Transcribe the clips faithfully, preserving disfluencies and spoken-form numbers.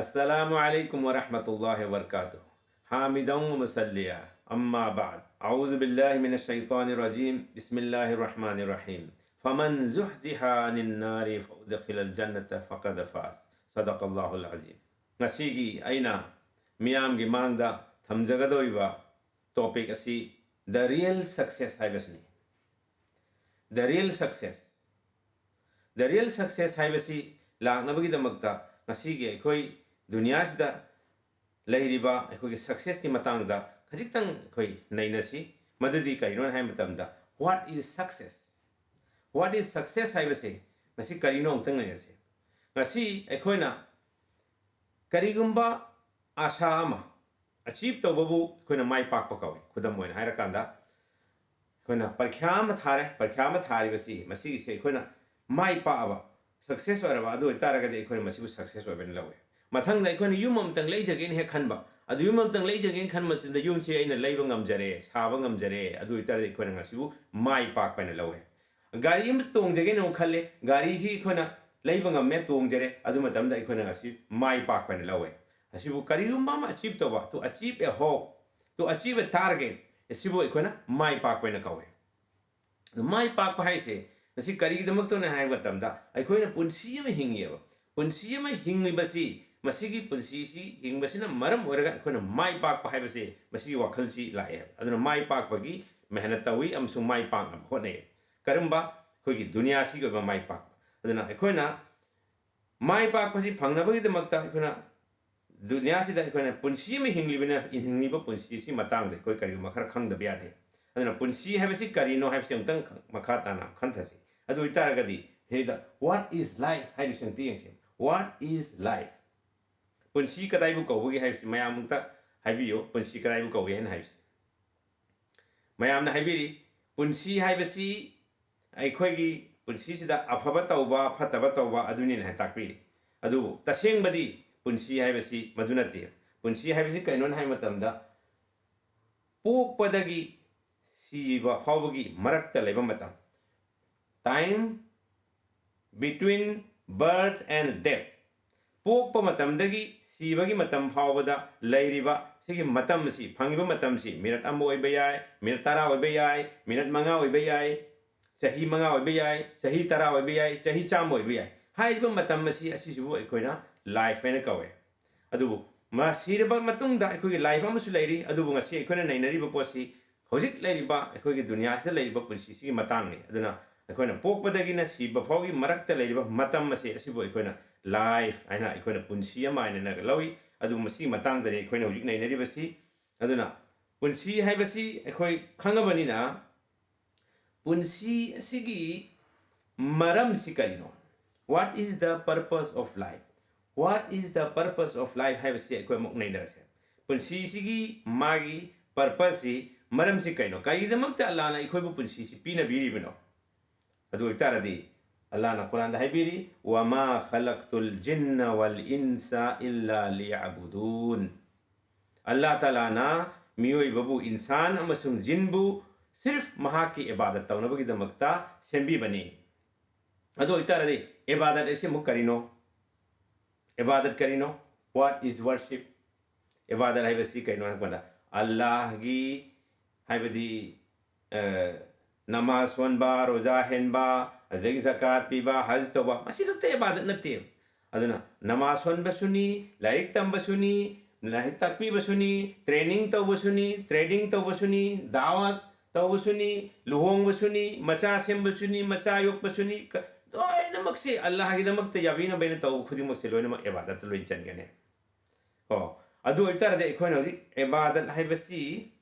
السلام عليكم ورحمة الله وبركاته. حامدا ومصليا. أما بعد. أعوذ بالله من الشيطان الرجيم. بسم الله الرحمن الرحيم. فمن زحزح عن النار وأدخل الجنة فقد فاز. صدق الله العظيم. ꯉꯁꯤꯒꯤ ꯑꯩꯅ ꯃꯤꯌꯥꯝꯒꯤ ꯃꯥꯡꯗ ꯊꯝꯖꯒꯗꯧꯔꯤꯕ topic ꯑꯁꯤ the real success ꯍꯥꯏꯕꯁꯤꯅꯤ꯫ The real success. The real success ꯍꯥꯏꯕꯁꯤ ꯂꯥꯛꯅꯕꯒꯤꯗꯃꯛꯇ ꯉꯁꯤꯒꯤ ꯑꯩꯈꯣꯏ ꯗꯨꯅꯤꯌꯥꯁꯤꯗ ꯂꯩꯔꯤꯕ ꯑꯩꯈꯣꯏꯒꯤ successꯀꯤ ꯃꯇꯥꯡꯗ ꯈꯖꯤꯛꯇꯪ ꯑꯩꯈꯣꯏ ꯅꯩꯅꯁꯤ꯫ ꯃꯗꯨꯗꯤ ꯀꯔꯤꯅꯣ ꯍꯥꯏꯕ ꯃꯇꯝꯗ, what is success? What is success ꯍꯥꯏꯕꯁꯤ ꯉꯁꯤ ꯀꯔꯤꯅꯣ ꯑꯃꯨꯛꯇꯪ ꯅꯩꯅꯁꯤ꯫ ꯉꯁꯤ ꯑꯩꯈꯣꯏꯅ ꯀꯔꯤꯒꯨꯝꯕ ꯑꯥꯁꯥ ꯑꯃ achieve ꯇꯧꯕꯕꯨ ꯑꯩꯈꯣꯏꯅ ꯃꯥꯏ ꯄꯥꯛꯄ ꯀꯧꯏ꯫ ꯈꯨꯗꯝ ꯑꯣꯏꯅ ꯍꯥꯏꯔꯀꯥꯟꯗ, ꯑꯩꯈꯣꯏꯅ ꯄꯔꯤꯈ꯭ꯌꯥ ꯑꯃ ꯊꯥꯔꯦ, ꯄꯔꯤꯈ꯭ꯌꯥ ꯑꯃ ꯊꯥꯔꯤꯕꯁꯤ, ꯃꯁꯤꯒꯤꯁꯦ ꯑꯩꯈꯣꯏꯅ ꯃꯥꯏ ꯄꯥꯛꯑꯕ, success ꯑꯣꯏꯔꯕ, ꯑꯗꯨ ꯑꯣꯏꯇꯥꯔꯒꯗꯤ ꯑꯩꯈꯣꯏꯅ ꯃꯁꯤꯕꯨ success ꯑꯣꯏꯕꯅ ꯂꯧꯋꯦ꯫ ꯃꯊꯪꯗ ꯑꯩꯈꯣꯏꯅ ꯌꯨꯝ ꯑꯃꯇꯪ ꯂꯩꯖꯒꯦꯅ ꯍꯦꯛ ꯈꯟꯕ, ꯑꯗꯨ ꯌꯨꯝ ꯑꯃꯇꯪ ꯂꯩꯖꯒꯦꯅ ꯈꯟꯕꯁꯤꯗ ꯌꯨꯝꯁꯤ ꯑꯩꯅ ꯂꯩꯕ ꯉꯝꯖꯔꯦ, ꯁꯥꯕ ꯉꯝꯖꯔꯦ, ꯑꯗꯨ ꯑꯣꯏꯇꯥꯔꯗꯤ ꯑꯩꯈꯣꯏꯅ ꯉꯁꯤꯕꯨ ꯃꯥꯏ ꯄꯥꯛꯄ ꯍꯥꯏꯅ ꯂꯧꯋꯦ꯫ ꯒꯥꯔꯤ ꯑꯃ ꯇꯣꯡꯖꯒꯦꯅ ꯑꯃꯨꯛ ꯈꯜꯂꯦ, ꯒꯥꯔꯤꯁꯤ ꯑꯩꯈꯣꯏꯅ ꯂꯩꯕ ꯉꯝꯃꯦ, ꯇꯣꯡꯖꯔꯦ, ꯑꯗꯨ ꯃꯇꯝꯗ ꯑꯩꯈꯣꯏꯅ ꯉꯁꯤ ꯃꯥꯏ ꯄꯥꯛꯄ ꯍꯥꯏꯅ ꯂꯧꯋꯦ꯫ ꯑꯁꯤꯕꯨ ꯀꯔꯤꯒꯨꯝꯕ ꯑꯃ achieve ꯇꯧꯕ, to achieve a hope, to achieve a target, ꯑꯁꯤꯕꯨ ꯑꯩꯈꯣꯏꯅ ꯃꯥꯏ ꯄꯥꯛꯄ ꯍꯥꯏꯅ ꯀꯧꯋꯦ꯫ ꯑꯗꯨ ꯃꯥꯏ ꯄꯥꯛꯄ ꯍꯥꯏꯁꯦ ꯉꯁꯤ ꯀꯔꯤꯒꯤꯗꯃꯛꯇꯅꯣ ꯍꯥꯏꯕ ꯃꯇꯝꯗ, ꯑꯩꯈꯣꯏꯅ ꯄꯨꯟꯁꯤ ꯑꯃ ꯍꯤꯡꯉꯤꯑꯕ꯫ ꯄꯨꯟꯁꯤ ꯑꯃ ꯍꯤꯡꯂꯤꯕꯁꯤ, ꯃꯁꯤꯒꯤ ꯄꯨꯟꯁꯤꯁꯤ ꯍꯤꯡꯕꯁꯤꯅ ꯃꯔꯝ ꯑꯣꯏꯔꯒ ꯑꯩꯈꯣꯏꯅ ꯃꯥꯏ ꯄꯥꯛꯄ ꯍꯥꯏꯕꯁꯤ, ꯃꯁꯤꯒꯤ ꯋꯥꯈꯜꯁꯤ ꯂꯥꯛꯑꯦ꯫ ꯑꯗꯨꯅ ꯃꯥꯏ ꯄꯥꯛꯄꯒꯤ ꯃꯦꯍꯅꯠ ꯇꯧꯏ ꯑꯃꯁꯨꯡ ꯃꯥꯏ ꯄꯥꯛꯅꯕ ꯍꯣꯠꯅꯩ꯫ ꯀꯔꯝꯕ? ꯑꯩꯈꯣꯏꯒꯤ ꯗꯨꯅꯤꯌꯥꯁꯤꯒꯤ ꯑꯣꯏꯕ ꯃꯥꯏ ꯄꯥꯛꯄ꯫ ꯑꯗꯨꯅ ꯑꯩꯈꯣꯏꯅ ꯃꯥꯏ ꯄꯥꯛꯄꯁꯤ ꯐꯪꯅꯕꯒꯤꯗꯃꯛꯇ ꯑꯩꯈꯣꯏꯅ ꯗꯨꯅꯤꯌꯥꯁꯤꯗ ꯑꯩꯈꯣꯏꯅ ꯄꯨꯟꯁꯤ ꯑꯃ ꯍꯤꯡꯂꯤꯕꯅ, ꯍꯤꯡꯂꯤꯕ ꯄꯨꯟꯁꯤꯁꯤ ꯃꯇꯥꯡꯗ ꯑꯩꯈꯣꯏ ꯀꯔꯤꯒꯨꯝꯕ ꯈꯔ ꯈꯪꯗꯕ ꯌꯥꯗꯦ꯫ ꯑꯗꯨꯅ ꯄꯨꯟꯁꯤ ꯍꯥꯏꯕꯁꯤ ꯀꯔꯤꯅꯣ ꯍꯥꯏꯕꯁꯤ ꯑꯃꯨꯛꯇꯪ ꯈ-, ꯃꯈꯥ ꯇꯥꯅ ꯈꯟꯊꯁꯤ꯫ ꯑꯗꯨ ꯑꯣꯏꯇꯥꯔꯒꯗꯤ ꯁꯤꯗ what is life ꯍꯥꯏꯔꯤꯁꯤ ꯑꯝꯇ ꯌꯦꯡꯁꯤ꯫ What is life? ꯄꯨꯟꯁꯤ ꯀꯗꯥꯏꯕꯨ ꯀꯧꯕꯒꯦ ꯍꯥꯏꯕꯁꯤ ꯃꯌꯥꯝ ꯑꯃꯨꯛꯇ ꯍꯥꯏꯕꯤꯌꯨ, ꯄꯨꯟꯁꯤ ꯀꯗꯥꯏꯕꯨ ꯀꯧꯏ ꯍꯥꯏꯅ ꯍꯥꯏꯕꯁꯤ꯫ ꯃꯌꯥꯝꯅ ꯍꯥꯏꯕꯤꯔꯤ, ꯄꯨꯟꯁꯤ ꯍꯥꯏꯕꯁꯤ ꯑꯩꯈꯣꯏꯒꯤ ꯄꯨꯟꯁꯤꯁꯤꯗ ꯑꯐꯕ ꯇꯧꯕ, ꯐꯠꯇꯕ ꯇꯧꯕ ꯑꯗꯨꯅꯤꯅ ꯍꯥꯏ ꯇꯥꯛꯄꯤꯔꯤ꯫ ꯑꯗꯨꯕꯨ ꯇꯁꯦꯡꯕꯗꯤ ꯄꯨꯟꯁꯤ ꯍꯥꯏꯕꯁꯤ ꯃꯗꯨ ꯅꯠꯇꯦ꯫ ꯄꯨꯟꯁꯤ ꯍꯥꯏꯕꯁꯤ ꯀꯩꯅꯣꯅ ꯍꯥꯏꯕ ꯃꯇꯝꯗ, ꯄꯣꯛꯄꯗꯒꯤ ꯁꯤꯕ ꯐꯥꯎꯕꯒꯤ ꯃꯔꯛꯇ ꯂꯩꯕ ꯃꯇꯝ, time between birth and death꯫ ꯄꯣꯛꯄ ꯃꯇꯝꯗꯒꯤ ꯁꯤꯕꯒꯤ ꯃꯇꯝ ꯐꯥꯎꯕꯗ ꯂꯩꯔꯤꯕ ꯁꯤꯒꯤ ꯃꯇꯝ ꯑꯁꯤ, ꯐꯪꯉꯤꯕ ꯃꯇꯝꯁꯤ ꯃꯤꯅꯠ ꯑꯃ ꯑꯣꯏꯕ ꯌꯥꯏ, ꯃꯤꯅꯠ ꯇꯔꯥ ꯑꯣꯏꯕ ꯌꯥꯏ, ꯃꯤꯅꯠ ꯃꯉꯥ ꯑꯣꯏꯕ ꯌꯥꯏ, ꯆꯍꯤ ꯃꯉꯥ ꯑꯣꯏꯕ ꯌꯥꯏ, ꯆꯍꯤ ꯇꯔꯥ ꯑꯣꯏꯕ ꯌꯥꯏ, ꯆꯍꯤ ꯆꯥꯝꯃ ꯑꯣꯏꯕ ꯌꯥꯏ꯫ ꯍꯥꯏꯔꯤꯕ ꯃꯇꯝ ꯑꯁꯤ, ꯑꯁꯤꯁꯤꯕꯨ ꯑꯩꯈꯣꯏꯅ ꯂꯥꯏꯐ ꯍꯥꯏꯅ ꯀꯧꯋꯦ꯫ ꯑꯗꯨꯕꯨ ꯃꯥ ꯁꯤꯔꯕ ꯃꯇꯨꯡꯗ ꯑꯩꯈꯣꯏꯒꯤ ꯂꯥꯏꯐ ꯑꯃꯁꯨ ꯂꯩꯔꯤ꯫ ꯑꯗꯨꯕꯨ ꯉꯁꯤ ꯑꯩꯈꯣꯏꯅ ꯅꯩꯅꯔꯤꯕ ꯄꯣꯠꯁꯤ ꯍꯧꯖꯤꯛ ꯂꯩꯔꯤꯕ ꯑꯩꯈꯣꯏꯒꯤ ꯗꯨꯅꯤꯌꯥꯁꯤꯗ ꯂꯩꯔꯤꯕ ꯄꯨꯟꯁꯤꯁꯤꯒꯤ ꯃꯇꯥꯡꯅꯤ꯫ ꯑꯗꯨꯅ ꯑꯩꯈꯣꯏꯅ ꯄꯣꯛꯄꯗꯒꯤꯅ ꯁꯤꯕ ꯐꯥꯎꯒꯤ ꯃꯔꯛꯇ ꯂꯩꯔꯤꯕ ꯃꯇꯝ ꯑꯁꯦ, ꯑꯁꯤꯕꯨ ꯑꯩꯈꯣꯏꯅ ꯂꯥꯏꯐ ꯍꯥꯏꯅ, ꯑꯩꯈꯣꯏꯅ ꯄꯨꯟꯁꯤ ꯑꯃ ꯍꯥꯏꯅ ꯂꯧꯏ꯫ ꯑꯗꯨꯕꯨ ꯃꯁꯤꯒꯤ ꯃꯇꯥꯡꯗꯅꯤ ꯑꯩꯈꯣꯏꯅ ꯍꯧꯖꯤꯛ ꯅꯩꯅꯔꯤꯕꯁꯤ꯫ ꯑꯗꯨꯅ ꯄꯨꯟꯁꯤ ꯍꯥꯏꯕꯁꯤ ꯑꯩꯈꯣꯏ ꯈꯪꯉꯕꯅꯤꯅ, ꯄꯨꯟꯁꯤ ꯑꯁꯤꯒꯤ ꯃꯔꯝꯁꯤ ꯀꯔꯤꯅꯣ? What is the purpose of life? What is the purpose of life ꯍꯥꯏꯕꯁꯤ ꯑꯩꯈꯣꯏ ꯑꯃꯨꯛ ꯅꯩꯅꯔꯁꯦ꯫ ꯄꯨꯟꯁꯤꯁꯤꯒꯤ ꯃꯥꯒꯤ ꯄꯔꯄꯁꯁꯤ, ꯃꯔꯝꯁꯤ ꯀꯩꯅꯣ? ꯀꯔꯤꯒꯤꯗꯃꯛꯇ ꯑꯜꯂꯥꯅ ꯑꯩꯈꯣꯏꯕꯨ ꯄꯨꯟꯁꯤꯁꯤ ꯄꯤꯅꯕꯤꯔꯤꯕꯅꯣ? ꯑꯗꯨ ꯑꯣꯏꯇꯥꯔꯗꯤ ꯑꯜꯂꯥꯅ ꯀꯨꯔꯥꯟꯗ ꯍꯥꯏꯕꯤꯔꯤ, "ꯋꯃꯥ ꯈꯂꯛꯇꯨꯜ ꯖꯤꯟꯅ ꯋꯜ ꯏꯟꯁ ꯏꯜꯂꯥ ꯂꯤꯌꯥꯕꯨꯗꯨꯟ"꯫ ꯑꯜꯂꯥ ꯇꯥꯂꯥꯅ ꯃꯤꯑꯣꯏꯕꯕꯨ, ꯏꯟꯁꯥꯟ ꯑꯃꯁꯨꯡ ꯖꯤꯟꯕꯨ, ꯁꯤꯔꯐ ꯃꯍꯥꯛꯀꯤ ꯏꯕꯥꯗꯠ ꯇꯧꯅꯕꯒꯤꯗꯃꯛꯇ ꯁꯦꯝꯕꯤꯕꯅꯤ꯫ ꯑꯗꯨ ꯑꯣꯏꯇꯥꯔꯗꯤ ꯏꯕꯥꯗꯠ ꯑꯁꯤ ꯑꯃꯨꯛ ꯀꯔꯤꯅꯣ? ꯏꯕꯥꯗꯠ ꯀꯔꯤꯅꯣ? What is worship? ꯏꯕꯥꯗꯠ ꯍꯥꯏꯕꯁꯤ ꯀꯩꯅꯣ ꯍꯥꯏꯕꯗ, ꯑꯜꯂꯥꯍꯒꯤ, ꯍꯥꯏꯕꯗꯤ, ꯑ, ꯅꯃꯥꯖ ꯁꯣꯟꯕ, ꯔꯣꯖꯥ ꯍꯦꯟꯕ, ꯑꯗꯒꯤ ꯖꯀꯥꯠ ꯄꯤꯕ, ꯍꯖ ꯇꯧꯕ, ꯃꯁꯤ ꯈꯛꯇ ꯏꯕꯥꯗꯠ ꯅꯠꯇꯦ꯫ ꯑꯗꯨꯅ ꯅꯃꯥꯖ ꯁꯣꯟꯕꯁꯨꯅꯤ, ꯂꯥꯏꯔꯤꯛ ꯇꯝꯕꯁꯨꯅꯤ, ꯂꯥꯏꯔꯤꯛ ꯇꯥꯛꯄꯤꯕꯁꯨꯅꯤ, ꯇ꯭ꯔꯦꯅꯤꯡ ꯇꯧꯕꯁꯨꯅꯤ, ꯇ꯭ꯔꯦꯗꯤꯡ ꯇꯧꯕꯁꯨꯅꯤ, ꯗꯥꯋꯥꯠ ꯇꯧꯕꯁꯨꯅꯤ, ꯂꯨꯍꯣꯡꯕꯁꯨꯅꯤ, ꯃꯆꯥ ꯁꯦꯝꯕꯁꯨꯅꯤ, ꯃꯆꯥ ꯌꯣꯛꯄꯁꯨꯅꯤ, ꯀ-, ꯂꯣꯏꯅꯃꯛꯁꯦ ꯑꯜꯂꯥꯍꯒꯤꯗꯃꯛꯇ ꯌꯥꯕꯤꯅꯕ ꯍꯥꯏꯅ ꯇꯧꯕ ꯈꯨꯗꯤꯡꯃꯛꯁꯦ ꯂꯣꯏꯅꯃꯛ ꯏꯕꯥꯗꯠꯇ ꯂꯣꯏ ꯆꯟꯒꯅꯤ꯫ ꯑꯣ, ꯑꯗꯨ ꯑꯣꯏꯇꯥꯔꯗꯤ ꯑꯩꯈꯣꯏꯅ ꯍꯧꯖꯤꯛ ꯏꯕꯥꯗꯠ ꯍꯥꯏꯕꯁꯤ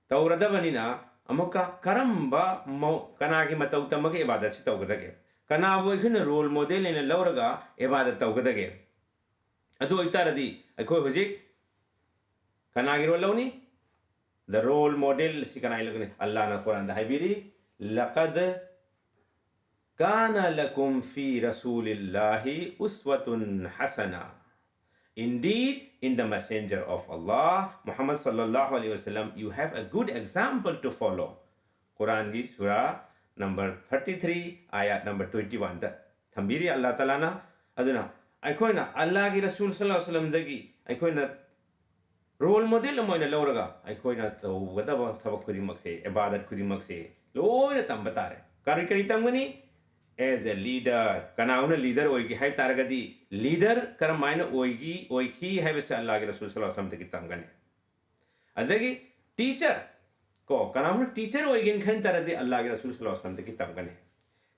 ꯇꯧꯔꯗꯕꯅꯤꯅ, ꯑꯃꯨꯛꯀ ꯀꯔꯝꯕ ꯃꯑꯣ-, ꯀꯅꯥꯒꯤ ꯃꯇꯧ ꯇꯝꯃꯒ ꯏꯕꯥꯗꯠꯁꯤ ꯇꯧꯒꯗꯒꯦ? ꯀꯅꯥꯕꯨ ꯑꯩꯈꯣꯏꯅ ꯔꯣꯜ ꯃꯣꯗꯦꯜ ꯑꯣꯏꯅ ꯂꯧꯔꯒ ꯏꯕꯥꯗꯠ ꯇꯧꯒꯗꯒꯦ? ꯑꯗꯨ ꯑꯣꯏꯇꯥꯔꯗꯤ ꯑꯩꯈꯣꯏ ꯍꯧꯖꯤꯛ ꯀꯅꯥꯒꯤ ꯔꯣꯜ ꯂꯧꯅꯤ? The role model ꯁꯤ ꯀꯅꯥꯒꯤ ꯂꯧꯒꯅꯤ? ꯑꯜꯂꯥꯅ ꯀꯨꯔꯥꯟꯗ ꯍꯥꯏꯕꯤꯔꯤ, "لقد كان لكم في رسول الله أسوة حسنة." Indeed, in the messenger of Allah, Muhammad sallallahu alaihi wasallam, you have a good example to follow. ꯀꯨꯔꯥꯟꯒꯤ ꯁꯨꯔꯥ number thirty three, ꯑꯥꯌꯥꯠ number twenty one ꯗ ꯊꯝꯕꯤꯔꯤ ꯑꯜꯂꯥ ꯇꯥꯂꯥꯅ꯫ ꯑꯗꯨꯅ ꯑꯩꯈꯣꯏꯅ ꯑꯜꯂꯥꯍꯒꯤ ꯔꯁꯨꯜ ꯁꯜꯂꯥꯍꯨ ꯁꯂꯝꯗꯒꯤ ꯑꯩꯈꯣꯏꯅ ꯔꯣꯜ ꯃꯣꯗꯦꯜ ꯑꯃ ꯑꯣꯏꯅ ꯂꯧꯔꯒ ꯑꯩꯈꯣꯏꯅ ꯇꯧꯒꯗꯕ ꯊꯕꯛ ꯈꯨꯗꯤꯡꯃꯛꯁꯦ, ꯏꯕꯥꯗꯠ ꯈꯨꯗꯤꯡꯃꯛꯁꯦ ꯂꯣꯏꯅ ꯇꯝꯕ ꯇꯥꯔꯦ꯫ ꯀꯔꯤ ꯀꯔꯤ ꯇꯝꯒꯅꯤ? As a leader, ꯀꯅꯥꯒꯨꯝꯕꯅ ꯂꯤꯗꯔ ꯑꯣꯏꯒꯦ ꯍꯥꯏ ꯇꯥꯔꯒꯗꯤ, ꯂꯤꯗꯔ ꯀꯔꯝꯍꯥꯏꯅ ꯑꯣꯏꯒꯤ ꯑꯣꯏꯈꯤ ꯍꯥꯏꯕꯁꯦ ꯑꯜꯂꯥꯍꯒꯤ ꯔꯁꯨꯜ ꯁꯜꯂꯥꯍꯨ ꯁꯂꯝꯗꯒꯤ ꯇꯝꯒꯅꯤ꯫ ꯑꯗꯒꯤ ꯇꯤꯆꯔ, ꯀꯣ, ꯀꯅꯥꯒꯨꯝꯕꯅ ꯇꯤꯆꯔ ꯑꯣꯏꯒꯦꯅ ꯈꯟ ꯇꯥꯔꯗꯤ ꯑꯜꯂꯥꯍꯒꯤ ꯔꯁꯨꯜ ꯁꯜꯂꯥꯍꯨ ꯁꯂꯝꯗꯒꯤ ꯇꯝꯒꯅꯤ꯫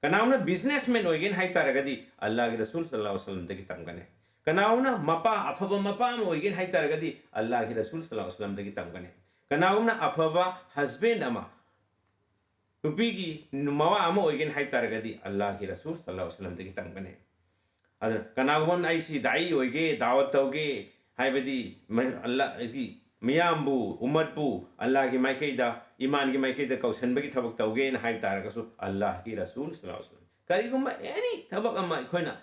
ꯀꯅꯥꯒꯨꯝꯕꯅ ꯕꯤꯖꯤꯅꯦꯁꯃꯦꯟ ꯑꯣꯏꯒꯦꯅ ꯍꯥꯏ ꯇꯥꯔꯒꯗꯤ ꯑꯜꯂꯥꯍꯒꯤ ꯔꯁꯨꯜ ꯁꯜꯂꯥꯍꯨ ꯁꯂꯝꯗꯒꯤ ꯇꯝꯒꯅꯤ꯫ ꯀꯅꯥꯒꯨꯝꯕꯅ ꯃꯄꯥ, ꯑꯐꯕ ꯃꯄꯥ ꯑꯃ ꯑꯣꯏꯒꯦꯅ ꯍꯥꯏ ꯇꯥꯔꯒꯗꯤ ꯑꯜꯂꯥꯍꯒꯤ ꯔꯁꯨꯜ ꯁꯜꯂꯥꯍꯨ ꯁꯂꯝꯗꯒꯤ ꯇꯝꯒꯅꯤ꯫ ꯀꯅꯥꯒꯨꯝꯕꯅ ꯑꯐꯕ ꯍꯁꯕꯦꯟ ꯑꯃ, ꯅꯨꯄꯤꯒꯤ ꯃꯋꯥ ꯑꯃ ꯑꯣꯏꯒꯦꯅ ꯍꯥꯏ ꯇꯥꯔꯒꯗꯤ ꯑꯜꯂꯥꯍꯒꯤ ꯔꯁꯨꯜ ꯁꯜꯂꯥꯍꯨ ꯁꯂꯝꯗꯒꯤ ꯇꯝꯒꯅꯤ꯫ ꯑꯗꯨꯅ ꯀꯅꯥꯒꯨꯝꯕ ꯑꯃꯅ ꯑꯩꯁꯤ ꯗꯥꯏ ꯑꯣꯏꯒꯦ, ꯗꯥꯋꯠ ꯇꯧꯒꯦ, ꯍꯥꯏꯕꯗꯤ ꯃ-, ꯑꯜꯂꯥ-, ꯍꯥꯏꯗꯤ ꯃꯤꯌꯥꯝꯕꯨ, ꯎꯝꯃꯠꯄꯨ ꯑꯜꯂꯥꯍꯒꯤ ꯃꯥꯏꯀꯩꯗ, ꯏꯃꯥꯟꯒꯤ ꯃꯥꯏꯀꯩꯗ ꯀꯧꯁꯟꯕꯒꯤ ꯊꯕꯛ ꯇꯧꯒꯦꯅ ꯍꯥꯏꯕ ꯇꯥꯔꯒꯁꯨ ꯑꯜꯂꯥꯍꯒꯤ ꯔꯁꯨꯜ ꯁꯜꯂꯥꯍꯨ ꯁꯂꯝ꯫ ꯀꯔꯤꯒꯨꯝꯕ ꯑꯦꯅꯤ ꯊꯕꯛ ꯑꯃ ꯑꯩꯈꯣꯏꯅ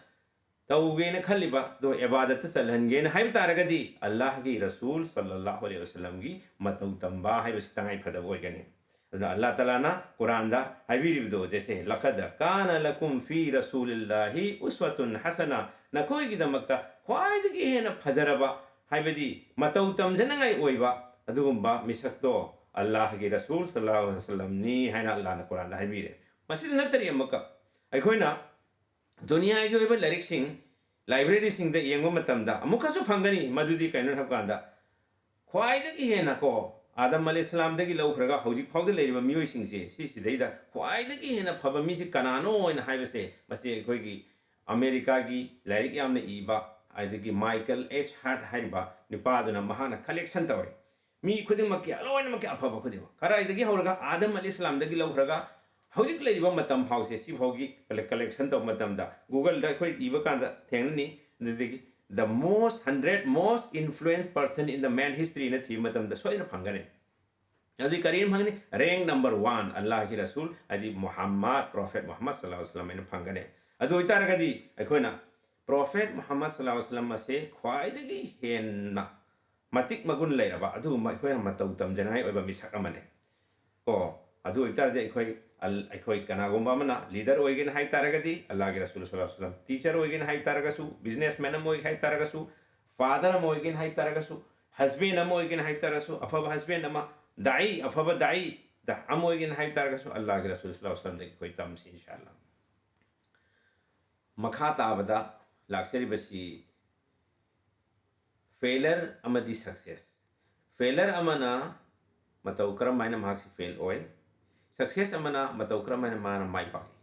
ꯇꯧꯒꯦꯅ ꯈꯜꯂꯤꯕ ꯑꯗꯣ ꯏꯕꯥꯗꯠꯇ ꯆꯜꯍꯟꯒꯦꯅ ꯍꯥꯏꯕ ꯇꯥꯔꯒꯗꯤ ꯑꯜꯂꯥꯍꯒꯤ ꯔꯁꯨꯜ ꯁꯜꯂꯥꯍꯨ ꯑꯂꯩꯍꯤ ꯋꯁꯜꯂꯝꯒꯤ ꯃꯇꯧ ꯇꯝꯕ ꯍꯥꯏꯕꯁꯤ ꯇꯉꯥꯏ ꯐꯗꯕ ꯑꯣꯏꯒꯅꯤ꯫ ꯑꯗꯨꯅ ꯑꯜꯂꯥꯍ ꯇꯥꯂꯥꯅ ꯀꯨꯔꯥꯟꯗ ꯍꯥꯏꯕꯤꯔꯤꯕꯗꯣ, ꯖꯩꯁꯦ, "ꯂꯀꯗ ꯀꯥꯅ ꯂꯀꯨꯝ ꯐꯤ ꯔꯁꯨꯂꯤꯜꯂꯥꯍꯤ ꯎꯁꯋꯥꯇꯨꯟ ꯍꯁꯅ", ꯅꯈꯣꯏꯒꯤꯗꯃꯛꯇ ꯈ꯭ꯋꯥꯏꯗꯒꯤ ꯍꯦꯟꯅ ꯐꯖꯔꯕ, ꯍꯥꯏꯕꯗꯤ ꯃꯇꯧ ꯇꯝꯖꯅꯉꯥꯏ ꯑꯣꯏꯕ ꯑꯗꯨꯒꯨꯝꯕ ꯃꯤꯁꯛꯇꯣ ꯑꯜꯂꯥꯍꯒꯤ ꯔꯁꯨꯜ ꯁꯜꯂꯥꯍꯨ ꯑꯂꯩꯍꯤ ꯋꯁꯜꯂꯝꯅꯤ ꯍꯥꯏꯅ ꯑꯜꯂꯥꯍꯅ ꯀꯨꯔꯥꯟꯗ ꯍꯥꯏꯕꯤꯔꯦ꯫ ꯃꯁꯤꯗ ꯅꯠꯇꯔꯤ ꯑꯃꯨꯛꯀ ꯑꯩꯈꯣꯏꯅ ꯗꯨꯅꯤꯌꯥꯒꯤ ꯑꯣꯏꯕ ꯂꯥꯏꯔꯤꯛꯁꯤꯡ, ꯂꯥꯏꯕ꯭ꯔꯦꯔꯤꯁꯤꯡꯗ ꯌꯦꯡꯕ ꯃꯇꯝꯗ ꯑꯃꯨꯛꯀꯁꯨ ꯐꯪꯒꯅꯤ꯫ ꯃꯗꯨꯗꯤ ꯀꯩꯅꯣ ꯍꯥꯏꯕ ꯀꯥꯟꯗ, ꯈ꯭ꯋꯥꯏꯗꯒꯤ ꯍꯦꯟꯅ ꯀꯣ, ꯑꯥꯗꯝ ꯑꯂꯩꯍꯤꯁꯂꯥꯝꯗꯒꯤ ꯂꯧꯈ꯭ꯔꯒ ꯍꯧꯖꯤꯛ ꯐꯥꯎꯗ ꯂꯩꯔꯤꯕ ꯃꯤꯑꯣꯏꯁꯤꯡꯁꯦ, ꯁꯤꯁꯤꯗꯩꯗ ꯈ꯭ꯋꯥꯏꯗꯒꯤ ꯍꯦꯟꯅ ꯐꯕ ꯃꯤꯁꯤ ꯀꯅꯥꯅꯣ ꯍꯥꯏꯅ ꯍꯥꯏꯕꯁꯦ, ꯃꯁꯤ ꯑꯩꯈꯣꯏꯒꯤ ꯑꯃꯦꯔꯤꯀꯥꯒꯤ ꯂꯥꯏꯔꯤꯛ ꯌꯥꯝꯅ ꯏꯕ, ꯑꯗꯒꯤ ꯃꯥꯏꯀꯦꯜ ꯑꯦꯆ ꯍꯥꯔꯠ ꯍꯥꯏꯔꯤꯕ ꯅꯨꯄꯥꯗꯨꯅ ꯃꯍꯥꯛꯅ ꯀꯂꯦꯛꯁꯟ ꯇꯧꯔꯦ꯫ ꯃꯤ ꯈꯨꯗꯤꯡꯃꯛꯀꯤ, ꯂꯣꯏꯅꯃꯛꯀꯤ ꯑꯐꯕ ꯈꯨꯗꯤꯡꯃꯛ, ꯀꯗꯥꯏꯗꯒꯤ ꯍꯧꯔꯒ ꯑꯥꯗꯝ ꯑꯂꯤ ꯏꯁꯂꯥꯝꯗꯒꯤ ꯂꯧꯈ꯭ꯔꯒ ꯍꯧꯖꯤꯛ ꯂꯩꯔꯤꯕ ꯃꯇꯝ ꯐꯥꯎꯁꯦ, ꯁꯤꯐꯥꯎꯒꯤ ꯀꯂꯦꯛꯁꯟ ꯇꯧꯕ ꯃꯇꯝꯗ, Google-ꯗ ꯑꯩꯈꯣꯏ ꯏꯕ ꯀꯥꯟꯗ ꯊꯦꯡꯅꯅꯤ꯫ ꯑꯗꯨꯗꯒꯤ "The most hundred most influence person in the man history"ꯅ ꯊꯤꯕ ꯃꯇꯝꯗ ꯁꯣꯏꯗꯅ ꯐꯪꯒꯅꯤ꯫ ꯑꯗꯨꯗꯤ ꯀꯔꯤꯅ ꯐꯪꯒꯅꯤ? ꯔꯦꯡ ꯅꯝꯕꯔ ꯋꯥꯟ, ꯑꯜꯂꯥꯍꯒꯤ ꯔꯁꯨꯜ, ꯍꯥꯏꯗꯤ ꯃꯨꯍꯝꯃꯗ, ꯄ꯭ꯔꯣꯐꯦꯠ ꯃꯨꯍꯝꯃꯗ ꯁꯜꯂꯥꯍꯨ ꯑꯂꯩꯍꯤ ꯋꯁꯜꯂꯝ ꯍꯥꯏꯅ ꯐꯪꯒꯅꯤ꯫ ꯑꯗꯨ ꯑꯣꯏꯇꯥꯔꯒꯗꯤ ꯑꯩꯈꯣꯏꯅ ꯄ꯭ꯔꯣꯐꯦꯠ ꯃꯨꯍꯝꯃꯗ ꯁꯜꯂꯥꯍꯨ ꯑꯂꯩꯍꯤ ꯋꯁꯜꯂꯝ ꯑꯁꯦ ꯈ꯭ꯋꯥꯏꯗꯒꯤ ꯍꯦꯟꯅ ꯃꯇꯤꯛ ꯃꯒꯨꯟ ꯂꯩꯔꯕ ꯑꯗꯨꯒꯨꯝꯕ ꯑꯩꯈꯣꯏꯅ ꯃꯇꯧ ꯇꯝꯖꯅꯤꯡꯉꯥꯏ ꯑꯣꯏꯕ ꯃꯤꯁꯛ ꯑꯃꯅꯤ꯫ ꯀꯣ, ꯑꯗꯨ ꯑꯣꯏꯇꯥꯔꯗꯤ ꯑꯩꯈꯣꯏ ꯑꯜ-, ꯑꯩꯈꯣꯏ ꯀꯅꯥꯒꯨꯝꯕ ꯑꯃꯅ ꯂꯤꯗꯔ ꯑꯣꯏꯒꯦꯅ ꯍꯥꯏ ꯇꯥꯔꯒꯗꯤ ꯑꯜꯂꯥꯍꯒꯤ ꯔꯁꯨꯜ ꯁꯜꯂꯜꯂꯥꯍꯨ ꯑꯂꯩꯍꯤ ꯋꯁꯜꯂꯝ, ꯇꯤꯆꯔ ꯑꯣꯏꯒꯦꯅ ꯍꯥꯏ ꯇꯥꯔꯒꯁꯨ, ꯕꯤꯖꯤꯅꯦꯁꯃꯦꯟ ꯑꯃ ꯑꯣꯏꯒꯦ ꯍꯥꯏ ꯇꯥꯔꯒꯁꯨ, ꯐꯥꯗꯔ ꯑꯃ ꯑꯣꯏꯒꯦꯅ ꯍꯥꯏ ꯇꯥꯔꯒꯁꯨ, ꯍꯁꯕꯦꯟ ꯑꯃ ꯑꯣꯏꯒꯦꯅ ꯍꯥꯏ ꯇꯥꯔꯒꯁꯨ, ꯑꯐꯕ ꯍꯁꯕꯦꯟ ꯑꯃ, ꯗꯥꯏ, ꯑꯐꯕ ꯗꯥꯏ ꯗ ꯑꯃ ꯑꯣꯏꯒꯦꯅ ꯍꯥꯏ ꯇꯥꯔꯒꯁꯨ, ꯑꯜꯂꯥꯍꯒꯤ ꯔꯁꯨꯜ ꯁꯜꯂꯜꯂꯥꯍꯨ ꯑꯂꯩꯍꯤ ꯋꯁꯜꯂꯝꯗꯒꯤ ꯑꯩꯈꯣꯏ ꯇꯝꯁꯤ ꯏꯟꯁꯥ ꯑꯜꯂꯥꯍ꯫ ꯃꯈꯥ ꯇꯥꯕꯗ ꯂꯥꯛꯆꯔꯤꯕꯁꯤ ꯐꯦꯂꯔ ꯑꯃꯗꯤ ꯁꯛꯁꯦꯁ꯫ ꯐꯦꯂꯔ ꯑꯃꯅ ꯃꯇꯧ ꯀꯔꯝ ꯍꯥꯏꯅ ꯃꯍꯥꯛꯁꯤ ꯐꯦꯜ ꯑꯣꯏ, ꯁꯛꯁꯦꯁ ꯑꯃꯅ ꯃꯇꯧ ꯀꯔꯝ ꯍꯥꯏꯅ ꯃꯥꯅ ꯃꯥꯏ ꯄꯥꯛꯏ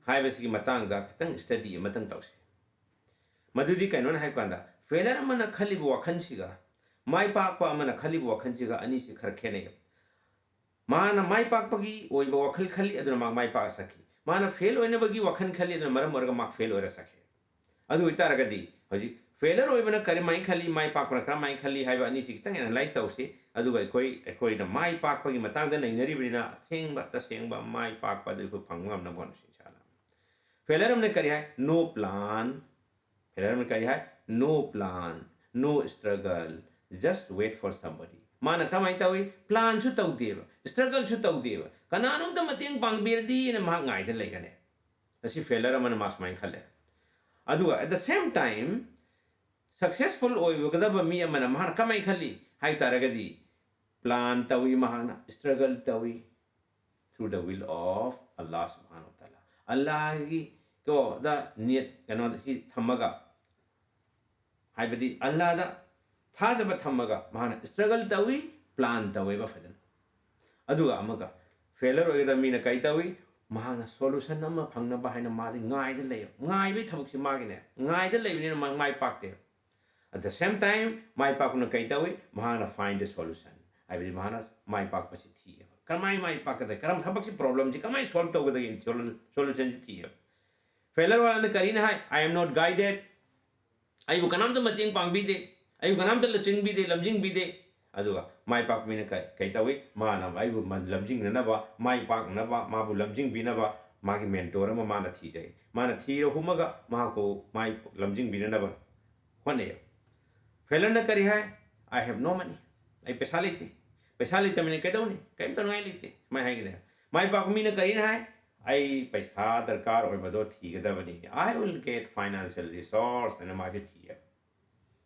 ꯍꯥꯏꯕꯁꯤꯒꯤ ꯃꯇꯥꯡꯗ ꯈꯤꯇꯪ ꯁ꯭ꯇꯗꯤ ꯑꯃꯇꯪ ꯇꯧꯁꯤ꯫ ꯃꯗꯨꯗꯤ ꯀꯩꯅꯣꯅ ꯍꯥꯏꯕ ꯀꯥꯟꯗ, ꯐꯦꯂꯔ ꯑꯃꯅ ꯈꯜꯂꯤꯕ ꯋꯥꯈꯜꯁꯤꯒ ꯃꯥꯏ ꯄꯥꯛꯄ ꯑꯃꯅ ꯈꯜꯂꯤꯕ ꯋꯥꯈꯜꯁꯤꯒ ꯑꯅꯤꯁꯤ ꯈꯔ ꯈꯦꯠꯅꯩ꯫ ꯃꯥꯅ ꯃꯥꯏ ꯄꯥꯛꯄꯒꯤ ꯑꯣꯏꯕ ꯋꯥꯈꯜ ꯈꯜꯂꯤ, ꯑꯗꯨꯅ ꯃꯥ ꯃꯥꯏ ꯄꯥꯛꯑ ꯆꯠꯈꯤ꯫ ꯃꯥꯅ ꯐꯦꯜ ꯑꯣꯏꯅꯕꯒꯤ ꯋꯥꯈꯜ ꯈꯜꯂꯤ, ꯑꯗꯨꯅ ꯃꯔꯝ ꯑꯣꯏꯔꯒ ꯃꯥ ꯐꯦꯜ ꯑꯣꯏꯔ ꯆꯠꯈꯤ꯫ ꯑꯗꯨ ꯑꯣꯏꯇꯥꯔꯒꯗꯤ ꯍꯧꯖꯤꯛ ꯐꯦꯂꯔ ꯑꯣꯏꯕꯅ ꯀꯔꯝꯍꯥꯏꯅ ꯈꯜꯂꯤ, ꯃꯥꯏ ꯄꯥꯛꯄꯅ ꯀꯔꯝꯍꯥꯏꯅ ꯈꯜꯂꯤ ꯍꯥꯏꯕ ꯑꯅꯤꯁꯤ ꯈꯤꯇꯪ ꯑꯦꯅꯥꯂꯥꯏꯁ ꯇꯧꯁꯤ꯫ ꯑꯗꯨꯒ ꯑꯩꯈꯣꯏ, ꯑꯩꯈꯣꯏꯅ ꯃꯥꯏ ꯄꯥꯛꯄꯒꯤ ꯃꯇꯥꯡꯗ ꯅꯩꯅꯔꯤꯕꯅꯤꯅ ꯑꯁꯦꯡꯕ ꯇꯁꯦꯡꯕ ꯃꯥꯏ ꯄꯥꯛꯄ ꯑꯗꯨ ꯑꯩꯈꯣꯏ ꯐꯪꯕ ꯉꯝꯅꯕ ꯍꯣꯠꯅꯁꯤ ꯏꯟꯁꯥ ꯑꯜꯂꯥꯍ꯫ ꯐꯦꯂꯔ ꯑꯃꯅ ꯀꯔꯤ ꯍꯥꯏ? No plan꯫ ꯐꯦꯂꯔ ꯑꯃꯅ ꯀꯔꯤ ꯍꯥꯏ? No plan, no struggle, just wait for somebody꯫ ꯃꯥꯅ ꯀꯃꯥꯏꯅ ꯇꯧꯏ? ꯄ꯭ꯂꯥꯟꯁꯨ ꯇꯧꯗꯦꯕ, ꯁ꯭ꯇ꯭ꯔꯒꯜꯁꯨ ꯇꯧꯗꯦꯕ, ꯀꯅꯥꯅꯣꯝꯇ ꯃꯇꯦꯡ ꯄꯥꯡꯕꯤꯔꯗꯤꯅ ꯃꯍꯥꯛ ꯉꯥꯏꯗ ꯂꯩꯒꯅꯤ꯫ ꯑꯁꯤ ꯐꯦꯂꯔ ꯑꯃꯅ ꯃꯥ ꯁꯨꯃꯥꯏꯅ ꯈꯜꯂꯦ꯫ ꯑꯗꯨꯒ at the same time successful ꯑꯣꯏꯒꯗꯕ ꯃꯤ ꯑꯃꯅ ꯃꯍꯥꯛꯅ ꯀꯃꯥꯏꯅ ꯈꯜꯂꯤ ꯍꯥꯏ ꯇꯥꯔꯒꯗꯤ, ꯄ꯭ꯂꯥꯟ ꯇꯧꯏ, ꯃꯍꯥꯛꯅ ꯁ꯭ꯇ꯭ꯔꯒꯜ ꯇꯧꯏ, through the will of Allah subhanahu wa ta'ala꯫ ꯑꯜꯂꯥꯍꯒꯤ ꯀꯣ ꯗ ꯅꯤꯌꯠ ꯀꯩꯅꯣꯗ ꯁꯤ ꯊꯝꯃꯒ, ꯍꯥꯏꯕꯗꯤ ꯑꯜꯂꯥꯍꯗ ꯊꯥꯖꯕ ꯊꯝꯃꯒ ꯃꯍꯥꯛꯅ ꯁ꯭ꯇ꯭ꯔꯒꯜ ꯇꯧꯏ, ꯄ꯭ꯂꯥꯟ ꯇꯧꯋꯦꯕ ꯐꯖꯅ꯫ ꯑꯗꯨꯒ ꯑꯃꯒ ꯐꯦꯂꯔ ꯑꯣꯏꯒꯗꯕ ꯃꯤꯅ ꯀꯔꯤ ꯇꯧꯏ? ꯃꯍꯥꯛꯅ ꯁꯣꯂꯨꯁꯟ ꯑꯃ ꯐꯪꯅꯕ ꯍꯥꯏꯅ ꯃꯥꯗꯤ ꯉꯥꯏꯗ ꯂꯩꯌꯦꯕ꯫ ꯉꯥꯏꯕꯒꯤ ꯊꯕꯛꯁꯤ ꯃꯥꯒꯤꯅꯦ꯫ ꯉꯥꯏꯗ ꯂꯩꯕꯅꯤꯅ ꯃꯥ ꯃꯥꯏ ꯄꯥꯛꯇꯦꯕ꯫ At the same time ꯃꯥꯏ ꯄꯥꯛꯄꯅ ꯀꯔꯤ ꯇꯧꯏ? ꯃꯍꯥꯛꯅ find the solution, ꯍꯥꯏꯕꯗꯤ ꯃꯍꯥꯛꯅ ꯃꯥꯏ ꯄꯥꯛꯄꯁꯤ ꯊꯤꯌꯦꯕ꯫ ꯀꯔꯝꯍꯥꯏꯅ ꯃꯥꯏ ꯄꯥꯛꯀꯗꯒꯦ? ꯀꯔꯝ ꯊꯕꯛꯁꯤ, ꯄ꯭ꯔꯣꯕ꯭ꯂꯦꯝꯁꯤ ꯀꯃꯥꯏꯅ ꯁꯣꯜꯕ ꯇꯧꯒꯗꯒꯦ? ꯁꯣꯂꯨꯁꯟꯁꯤ ꯊꯤꯌꯦꯕ꯫ ꯐꯦꯂꯔ ꯋꯥꯂꯥꯅ ꯀꯔꯤꯅ ꯍꯥꯏ? I am not guided꯫ ꯑꯩꯕꯨ ꯀꯅꯥꯝꯇ ꯃꯇꯦꯡ ꯄꯥꯡꯕꯤꯗꯦ, ꯑꯩꯕꯨ ꯀꯅꯥꯝꯇ ꯂꯨꯆꯤꯡꯕꯤꯗꯦ, ꯂꯝꯖꯤꯡꯕꯤꯗꯦ꯫ ꯑꯗꯨꯒ ꯃꯥꯏ ꯄꯥꯛꯄ ꯃꯤꯅ ꯀꯩ, ꯀꯩ ꯇꯧꯏ? ꯃꯥꯅ ꯑꯩꯕꯨ ꯃ-, ꯂꯝꯖꯤꯡꯅꯅꯕ, ꯃꯥꯏ ꯄꯥꯛꯅꯕ, ꯃꯥꯕꯨ ꯂꯝꯖꯤꯡꯕꯤꯅꯕ ꯃꯥꯒꯤ ꯃꯦꯟꯇꯣꯔ ꯑꯃ ꯃꯥꯅ ꯊꯤꯖꯩ꯫ ꯃꯥꯅ ꯊꯤꯔ ꯍꯨꯝꯃꯒ ꯃꯍꯥꯛꯄꯨ ꯃꯥꯏ ꯂꯝꯖꯤꯡꯕꯤꯅꯅꯕ ꯍꯣꯠꯅꯩ꯫ ꯐꯦꯂꯔꯅ ꯀꯔꯤ ꯍꯥꯏ? I have no money꯫ ꯑꯩ ꯄꯩꯁꯥ ꯂꯩꯇꯦ꯫ ꯄꯩꯁꯥ ꯂꯩꯇꯕꯅꯤ ꯀꯩꯗꯧꯅꯤ? ꯀꯔꯤꯝ ꯇꯧꯅꯤꯡꯉꯥꯏ ꯂꯩꯇꯦ꯫ ꯁꯨꯃꯥꯏꯅ ꯍꯥꯏꯒꯅꯦ꯫ ꯃꯥꯏ ꯄꯥꯛꯄ ꯃꯤꯅ ꯀꯔꯤꯅ ꯍꯥꯏ? "ꯑꯩ ꯄꯩꯁꯥ ꯗꯔꯀꯥꯔ ꯑꯣꯏꯕꯗꯣ ꯊꯤꯒꯗꯕꯅꯤ꯫ I will get financial resource" ꯍꯥꯏꯅ ꯃꯥꯁꯦ ꯊꯤꯌꯦꯕ꯫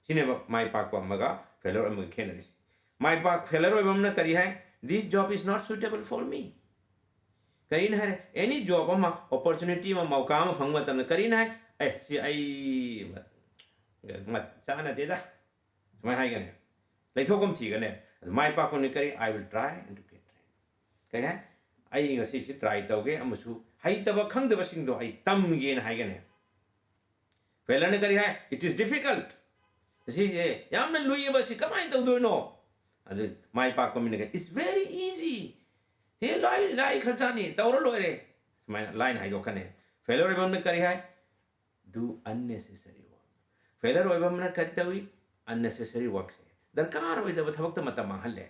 ꯁꯤꯅꯦꯕ ꯃꯥꯏ ꯄꯥꯛꯄ ꯑꯃꯒ ꯐꯦꯂꯔ ꯑꯃꯒ ꯈꯦꯠꯅꯔꯤꯁꯦ꯫ ꯃꯥꯏ ꯄꯥꯛ ꯐꯦꯂꯔ ꯑꯣꯏꯕ ꯑꯃꯅ ꯀꯔꯤ ꯍꯥꯏ? "This job is not suitable for me." ꯀꯔꯤꯅ ꯍꯥꯏꯔꯦ? ꯑꯦꯅꯤ ꯖꯣꯕ ꯑꯃ, ꯑꯣꯄꯣꯔꯆꯨꯅꯤꯇꯤ ꯑꯃ, ꯃꯧꯀꯥ ꯑꯃ ꯐꯪꯕ ꯃꯇꯝꯗ ꯀꯔꯤꯅ ꯍꯥꯏ? "ꯑꯦ, ꯁꯤ ꯑꯩ ꯃ-, ꯃ-, ꯆꯥꯟꯅꯗꯦꯗ", ꯁꯨꯃꯥꯏꯅ ꯍꯥꯏꯒꯅꯤ꯫ ꯂꯩꯊꯣꯛꯐꯝ ꯊꯤꯒꯅꯦ꯫ ꯑꯗꯨ ꯃꯥꯏ ꯄꯥꯛꯄꯅꯤ ꯀꯔꯤ? "I will try and to get trained." ꯀꯔꯤ ꯍꯥꯏ? "ꯑꯩ ꯉꯁꯤꯁꯤ ꯇ꯭ꯔꯥꯏ ꯇꯧꯒꯦ ꯑꯃꯁꯨ ꯍꯩꯇꯕ ꯈꯪꯗꯕꯁꯤꯡꯗꯣ ꯑꯩ ꯇꯝꯒꯦꯅ" ꯍꯥꯏꯒꯅꯤ꯫ ꯐꯦꯂꯔꯅ ꯀꯔꯤ ꯍꯥꯏ? "It is difficult." ꯁꯤꯁꯦ ꯌꯥꯝꯅ ꯂꯨꯏꯌꯦꯕ, ꯁꯤ ꯀꯃꯥꯏꯅ ꯇꯧꯗꯣꯏꯅꯣ? ꯑꯗꯨ ꯃꯥꯏ ꯄꯥꯛꯄ ꯃꯤꯅ ꯀꯔꯤ? "It's very easy." ꯍꯦ, ꯂꯥꯏ, ꯂꯥꯏ ꯈꯔꯖꯥꯠꯅꯤ, ꯇꯧꯔ ꯂꯣꯏꯔꯦ꯫ ꯁꯨꯃꯥꯏꯅ ꯂꯥꯏꯅ ꯍꯥꯏꯗꯣꯛꯀꯅꯤ꯫ ꯐꯦꯂꯔ ꯑꯣꯏꯕ ꯑꯃꯅ ꯀꯔꯤ ꯍꯥꯏ? "Do unnecessary work." ꯐꯦꯂꯔ ꯑꯣꯏꯕ ꯑꯃꯅ ꯀꯔꯤ ꯇꯧꯏ? Unnecessary workꯁꯦ, ꯗꯔꯀꯥꯔ ꯑꯣꯏꯗꯕ ꯊꯕꯛꯇ ꯃꯇꯝ ꯃꯥꯡꯍꯜꯂꯦ꯫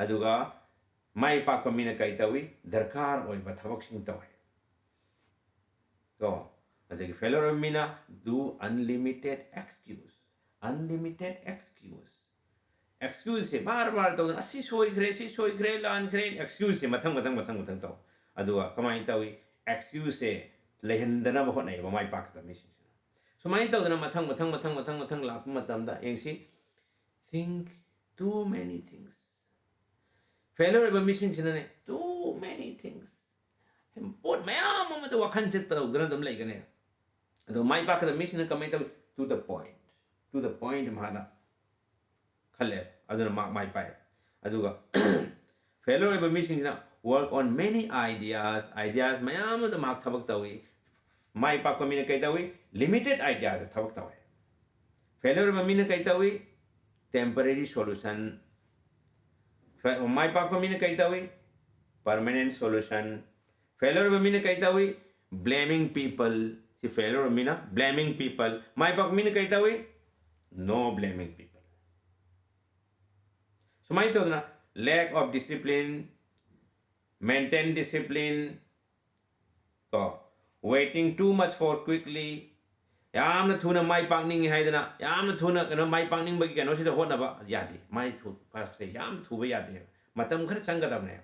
ꯑꯗꯨꯒ ꯃꯥꯏ ꯄꯥꯛꯄ ꯃꯤꯅ ꯀꯔꯤ ꯇꯧꯏ? ꯗꯔꯀꯥꯔ ꯑꯣꯏꯕ ꯊꯕꯛꯁꯤꯡ ꯇꯧꯏ꯫ ꯀꯣ, ꯑꯗꯒꯤ ꯐꯦꯂꯔ ꯑꯣꯏꯕ ꯃꯤꯅ "Do unlimited excuse." Unlimited excuse꯫ ꯑꯦꯛꯁꯀ꯭ꯌꯨꯁꯁꯦ ꯕꯥꯔ ꯕꯥꯔ ꯇꯧꯗꯅ, "ꯑꯁꯤ ꯁꯣꯏꯈ꯭ꯔꯦ, ꯁꯤ ꯁꯣꯏꯈ꯭ꯔꯦ, ꯂꯥꯟꯈ꯭ꯔꯦ", ꯑꯦꯛꯁꯀ꯭ꯌꯨꯁꯁꯦ ꯃꯊꯪ ꯃꯊꯪ ꯃꯊꯪ ꯃꯊꯪ ꯇꯧ꯫ ꯑꯗꯨꯒ ꯀꯃꯥꯏꯅ ꯇꯧꯏ? ꯑꯦꯛꯁꯀ꯭ꯌꯨꯁꯁꯦ ꯂꯩꯍꯟꯗꯅꯕ ꯍꯣꯠꯅꯩꯌꯦꯕ ꯃꯥꯏ ꯄꯥꯛꯀꯗꯕ ꯃꯤꯁꯤꯡꯁꯤꯅ꯫ ꯁꯨꯃꯥꯏꯅ ꯇꯧꯗꯅ ꯃꯊꯪ ꯃꯊꯪ ꯃꯊꯪ ꯃꯊꯪ ꯃꯊꯪ ꯂꯥꯛꯄ ꯃꯇꯝꯗ, ꯌꯦꯡꯁꯤ, think too many things꯫ ꯐꯦꯂꯔ ꯑꯣꯏꯕ ꯃꯤꯁꯤꯡꯁꯤꯅꯅꯦ, too many things꯫ ꯄꯣꯠ ꯃꯌꯥꯝ ꯑꯃꯗ ꯋꯥꯈꯜꯁꯦ ꯇꯧꯗꯅ ꯑꯗꯨꯝ ꯂꯩꯒꯅꯤ꯫ ꯑꯗꯣ ꯃꯥꯏ ꯄꯥꯛꯀꯗꯕ ꯃꯤꯁꯤꯡꯅ ꯀꯃꯥꯏꯅ ꯇꯧꯏ? To the point꯫ To the point ꯃꯍꯥꯛꯅ ꯈꯜꯂꯦ, ꯑꯗꯨꯅ ꯃꯍꯥꯛ ꯃꯥꯏ ꯄꯥꯛꯑꯦ꯫ ꯑꯗꯨꯒ ꯐꯦꯂꯔ ꯑꯣꯏꯕ ꯃꯤꯁꯤꯡꯁꯤꯅ work on many ideas, ideas ꯃꯌꯥꯝ ꯑꯃꯗ ꯃꯍꯥꯛ ꯊꯕꯛ ꯇꯧꯏ꯫ ꯃꯥꯏ ꯄꯥꯛꯄ ꯃꯤꯅ ꯀꯩ ꯇꯧꯏ? Limited ideaꯗ ꯊꯕꯛ ꯇꯧꯏ꯫ ꯐꯦꯂꯔ ꯑꯣꯏꯕ ꯃꯤꯅ ꯀꯩ ꯇꯧꯏ? Temporary solution꯫ ꯐꯦ-, ꯃꯥꯏ ꯄꯥꯛꯄ ꯃꯤꯅ ꯀꯩ ꯇꯧꯏ? Permanent solution꯫ ꯐꯦꯂꯔ ꯑꯣꯏꯕ ꯃꯤꯅ ꯀꯩ ꯇꯧꯏ? Blaming people꯫ ꯁꯤ ꯐꯦꯂꯔ ꯑꯣꯏꯕ ꯃꯤꯅ blaming people꯫ ꯃꯥꯏ ꯄꯥꯛꯄ ꯃꯤꯅ ꯀꯩ ꯇꯧꯏ? No blaming people꯫ ꯁꯨꯃꯥꯏꯅ ꯇꯧꯗꯅ lack of discipline, maintain discipline, ꯀꯣ, waiting too much for quickly, ꯌꯥꯝꯅ ꯊꯨꯅ ꯃꯥꯏ ꯄꯥꯛꯅꯤꯡꯉꯤ ꯍꯥꯏꯗꯅ, ꯌꯥꯝꯅ ꯊꯨꯅ ꯀꯩꯅꯣ ꯃꯥꯏ ꯄꯥꯛꯅꯤꯡꯕꯒꯤ ꯀꯩꯅꯣꯁꯤꯗ ꯍꯣꯠꯅꯕ ꯌꯥꯗꯦ꯫ ꯃꯥꯏ ꯊꯨ-, ꯄꯥꯛꯁꯦ ꯌꯥꯝ ꯊꯨꯕ ꯌꯥꯗꯦ꯫ ꯃꯇꯝ ꯈꯔ ꯆꯪꯒꯗꯕꯅꯦ꯫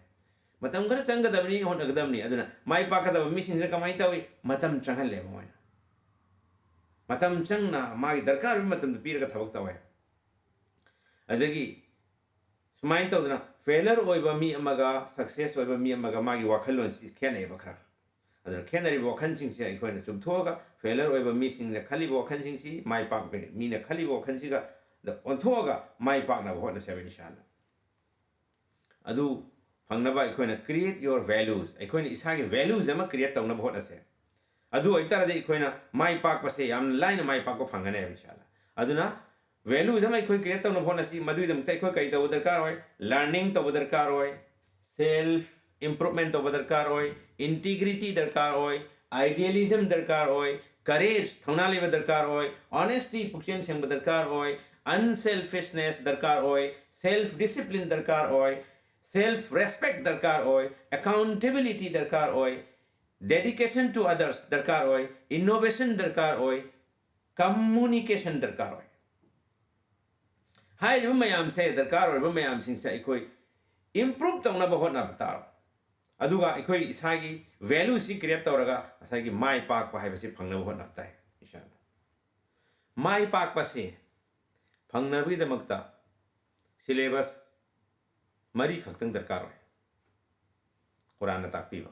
ꯃꯇꯝ ꯈꯔ ꯆꯪꯒꯗꯕꯅꯤ, ꯍꯣꯠꯅꯒꯗꯕꯅꯤ꯫ ꯑꯗꯨꯅ ꯃꯥꯏ ꯄꯥꯛꯀꯗꯕ ꯃꯤꯁꯤꯡꯁꯤꯅ ꯀꯃꯥꯏꯅ ꯇꯧꯏ? ꯃꯇꯝ ꯆꯪꯍꯜꯂꯦꯕ ꯃꯣꯏꯅ꯫ ꯃꯇꯝ ꯆꯪꯅ ꯃꯥꯒꯤ ꯗꯔꯀꯥꯔ ꯑꯣꯏꯕ ꯃꯇꯝꯗ ꯄꯤꯔꯒ ꯊꯕꯛ ꯇꯧꯋꯦ꯫ ꯑꯗꯒꯤ ꯁꯨꯃꯥꯏꯅ ꯇꯧꯗꯅ ꯐꯦꯂꯔ ꯑꯣꯏꯕ ꯃꯤ ꯑꯃꯒ ꯁꯛꯁꯦꯁ ꯑꯣꯏꯕ ꯃꯤ ꯑꯃꯒ ꯃꯥꯒꯤ ꯋꯥꯈꯜꯂꯣꯟꯁꯤ ꯈꯦꯠꯅꯩꯌꯦꯕ ꯈꯔ꯫ ꯑꯗꯨꯅ ꯈꯦꯠꯅꯔꯤꯕ ꯋꯥꯈꯜꯁꯤꯡꯁꯦ ꯑꯩꯈꯣꯏꯅ ꯆꯨꯝꯊꯣꯛꯑꯒ, ꯐꯦꯂꯔ ꯑꯣꯏꯕ ꯃꯤꯁꯤꯡꯅ ꯈꯜꯂꯤꯕ ꯋꯥꯈꯜꯁꯤꯡꯁꯤ ꯃꯥꯏ ꯄꯥꯛꯄ ꯃꯤꯅ ꯈꯜꯂꯤꯕ ꯋꯥꯈꯜꯁꯤꯒ ꯑꯣꯟꯊꯣꯛꯑꯒ ꯃꯥꯏ ꯄꯥꯛꯅꯕ ꯍꯣꯠꯅꯁꯦꯕ ꯏꯟꯁꯥꯜꯂꯥ꯫ ꯑꯗꯨ ꯐꯪꯅꯕ ꯑꯩꯈꯣꯏꯅ create your values, ꯑꯩꯈꯣꯏꯅ ꯏꯁꯥꯒꯤ ꯚꯦꯂꯨꯁ ꯑꯃ ꯀ꯭ꯔꯤꯌꯦꯠ ꯇꯧꯅꯕ ꯍꯣꯠꯅꯁꯦ꯫ ꯑꯗꯨ ꯑꯣꯏꯇꯥꯔꯗꯤ ꯑꯩꯈꯣꯏꯅ ꯃꯥꯏ ꯄꯥꯛꯄꯁꯦ ꯌꯥꯝꯅ ꯂꯥꯏꯅ ꯃꯥꯏ ꯄꯥꯛꯄ ꯐꯪꯒꯅꯦꯕ ꯏꯟꯁꯥꯜꯂꯥ꯫ ꯑꯗꯨꯅ ꯚꯦꯂꯨꯁ ꯑꯃ ꯑꯩꯈꯣꯏ ꯀ꯭ꯔꯤꯌꯦꯠ ꯇꯧꯅꯕ ꯍꯣꯠꯅꯁꯤ꯫ ꯃꯗꯨꯒꯤꯗꯃꯛꯇ ꯑꯩꯈꯣꯏ ꯀꯔꯤ ꯇꯧꯕ ꯗꯔꯀꯥꯔ ꯑꯣꯏ? ꯂꯔꯅꯤꯡ ꯇꯧꯕ ꯗꯔꯀꯥꯔ ꯑꯣꯏ, ꯁꯦꯜꯐ ꯏꯝꯄ꯭ꯔꯨꯚꯃꯦꯟ ꯇꯧꯕ ꯗꯔꯀꯥꯔ ꯑꯣꯏ, ꯏꯟꯇꯤꯒ꯭ꯔꯤꯇꯤ ꯗꯔꯀꯥꯔ ꯑꯣꯏ, ꯑꯥꯏꯗꯤꯌꯦꯂꯤꯖꯝ ꯗꯔꯀꯥꯔ ꯑꯣꯏ, ꯀꯔꯦꯖ ꯊꯧꯅꯥ ꯂꯩꯕ ꯗꯔꯀꯥꯔ ꯑꯣꯏ, ꯑꯣꯅꯦꯁꯇꯤ ꯄꯨꯛꯆꯦꯜ ꯁꯦꯡꯕ ꯗꯔꯀꯥꯔ ꯑꯣꯏ, ꯑꯟꯁꯦꯜꯐꯤꯁꯅꯦꯁ ꯗꯔꯀꯥꯔ ꯑꯣꯏ, ꯁꯦꯜꯐ ꯗꯤꯁꯤꯄ꯭ꯂꯤꯟ ꯗꯔꯀꯥꯔ ꯑꯣꯏ, ꯁꯦꯜꯐ ꯔꯦꯁꯄꯦꯛ ꯗꯔꯀꯥꯔ ꯑꯣꯏ, ꯑꯦꯀꯥꯎꯟꯇꯦꯕꯤꯂꯤꯇꯤ ꯗꯔꯀꯥꯔ ꯑꯣꯏ, dedication to others ꯗꯔꯀꯥꯔ ꯑꯣꯏ, ꯏꯅꯣꯚꯦꯁꯟ ꯗꯔꯀꯥꯔ ꯑꯣꯏ, ꯀꯝꯃꯨꯅꯤꯀꯦꯁꯟ ꯗꯔꯀꯥꯔ ꯑꯣꯏ꯫ ꯍꯥꯏꯔꯤꯕ ꯃꯌꯥꯝꯁꯦ, ꯗꯔꯀꯥꯔ ꯑꯣꯏꯔꯤꯕ ꯃꯌꯥꯝꯁꯤꯡꯁꯦ ꯑꯩꯈꯣꯏ ꯏꯝꯄ꯭ꯔꯨꯞ ꯇꯧꯅꯕ ꯍꯣꯠꯅꯕ ꯇꯥꯔꯣ꯫ ꯑꯗꯨꯒ ꯑꯩꯈꯣꯏ ꯏꯁꯥꯒꯤ ꯚꯦꯂꯨꯁꯤ ꯀ꯭ꯔꯤꯌꯦꯠ ꯇꯧꯔꯒ ꯉꯁꯥꯏꯒꯤ ꯃꯥꯏ ꯄꯥꯛꯄ ꯍꯥꯏꯕꯁꯤ ꯐꯪꯅꯕ ꯍꯣꯠꯅꯕ ꯇꯥꯏ ꯏꯁꯥꯅ꯫ ꯃꯥꯏ ꯄꯥꯛꯄꯁꯤ ꯐꯪꯅꯕꯒꯤꯗꯃꯛꯇ ꯁꯤꯂꯦꯕꯁ ꯃꯔꯤ ꯈꯛꯇꯪ ꯗꯔꯀꯥꯔ ꯑꯣꯏ꯫ ꯀꯨꯔꯥꯟꯅ ꯇꯥꯛꯄꯤꯕ꯫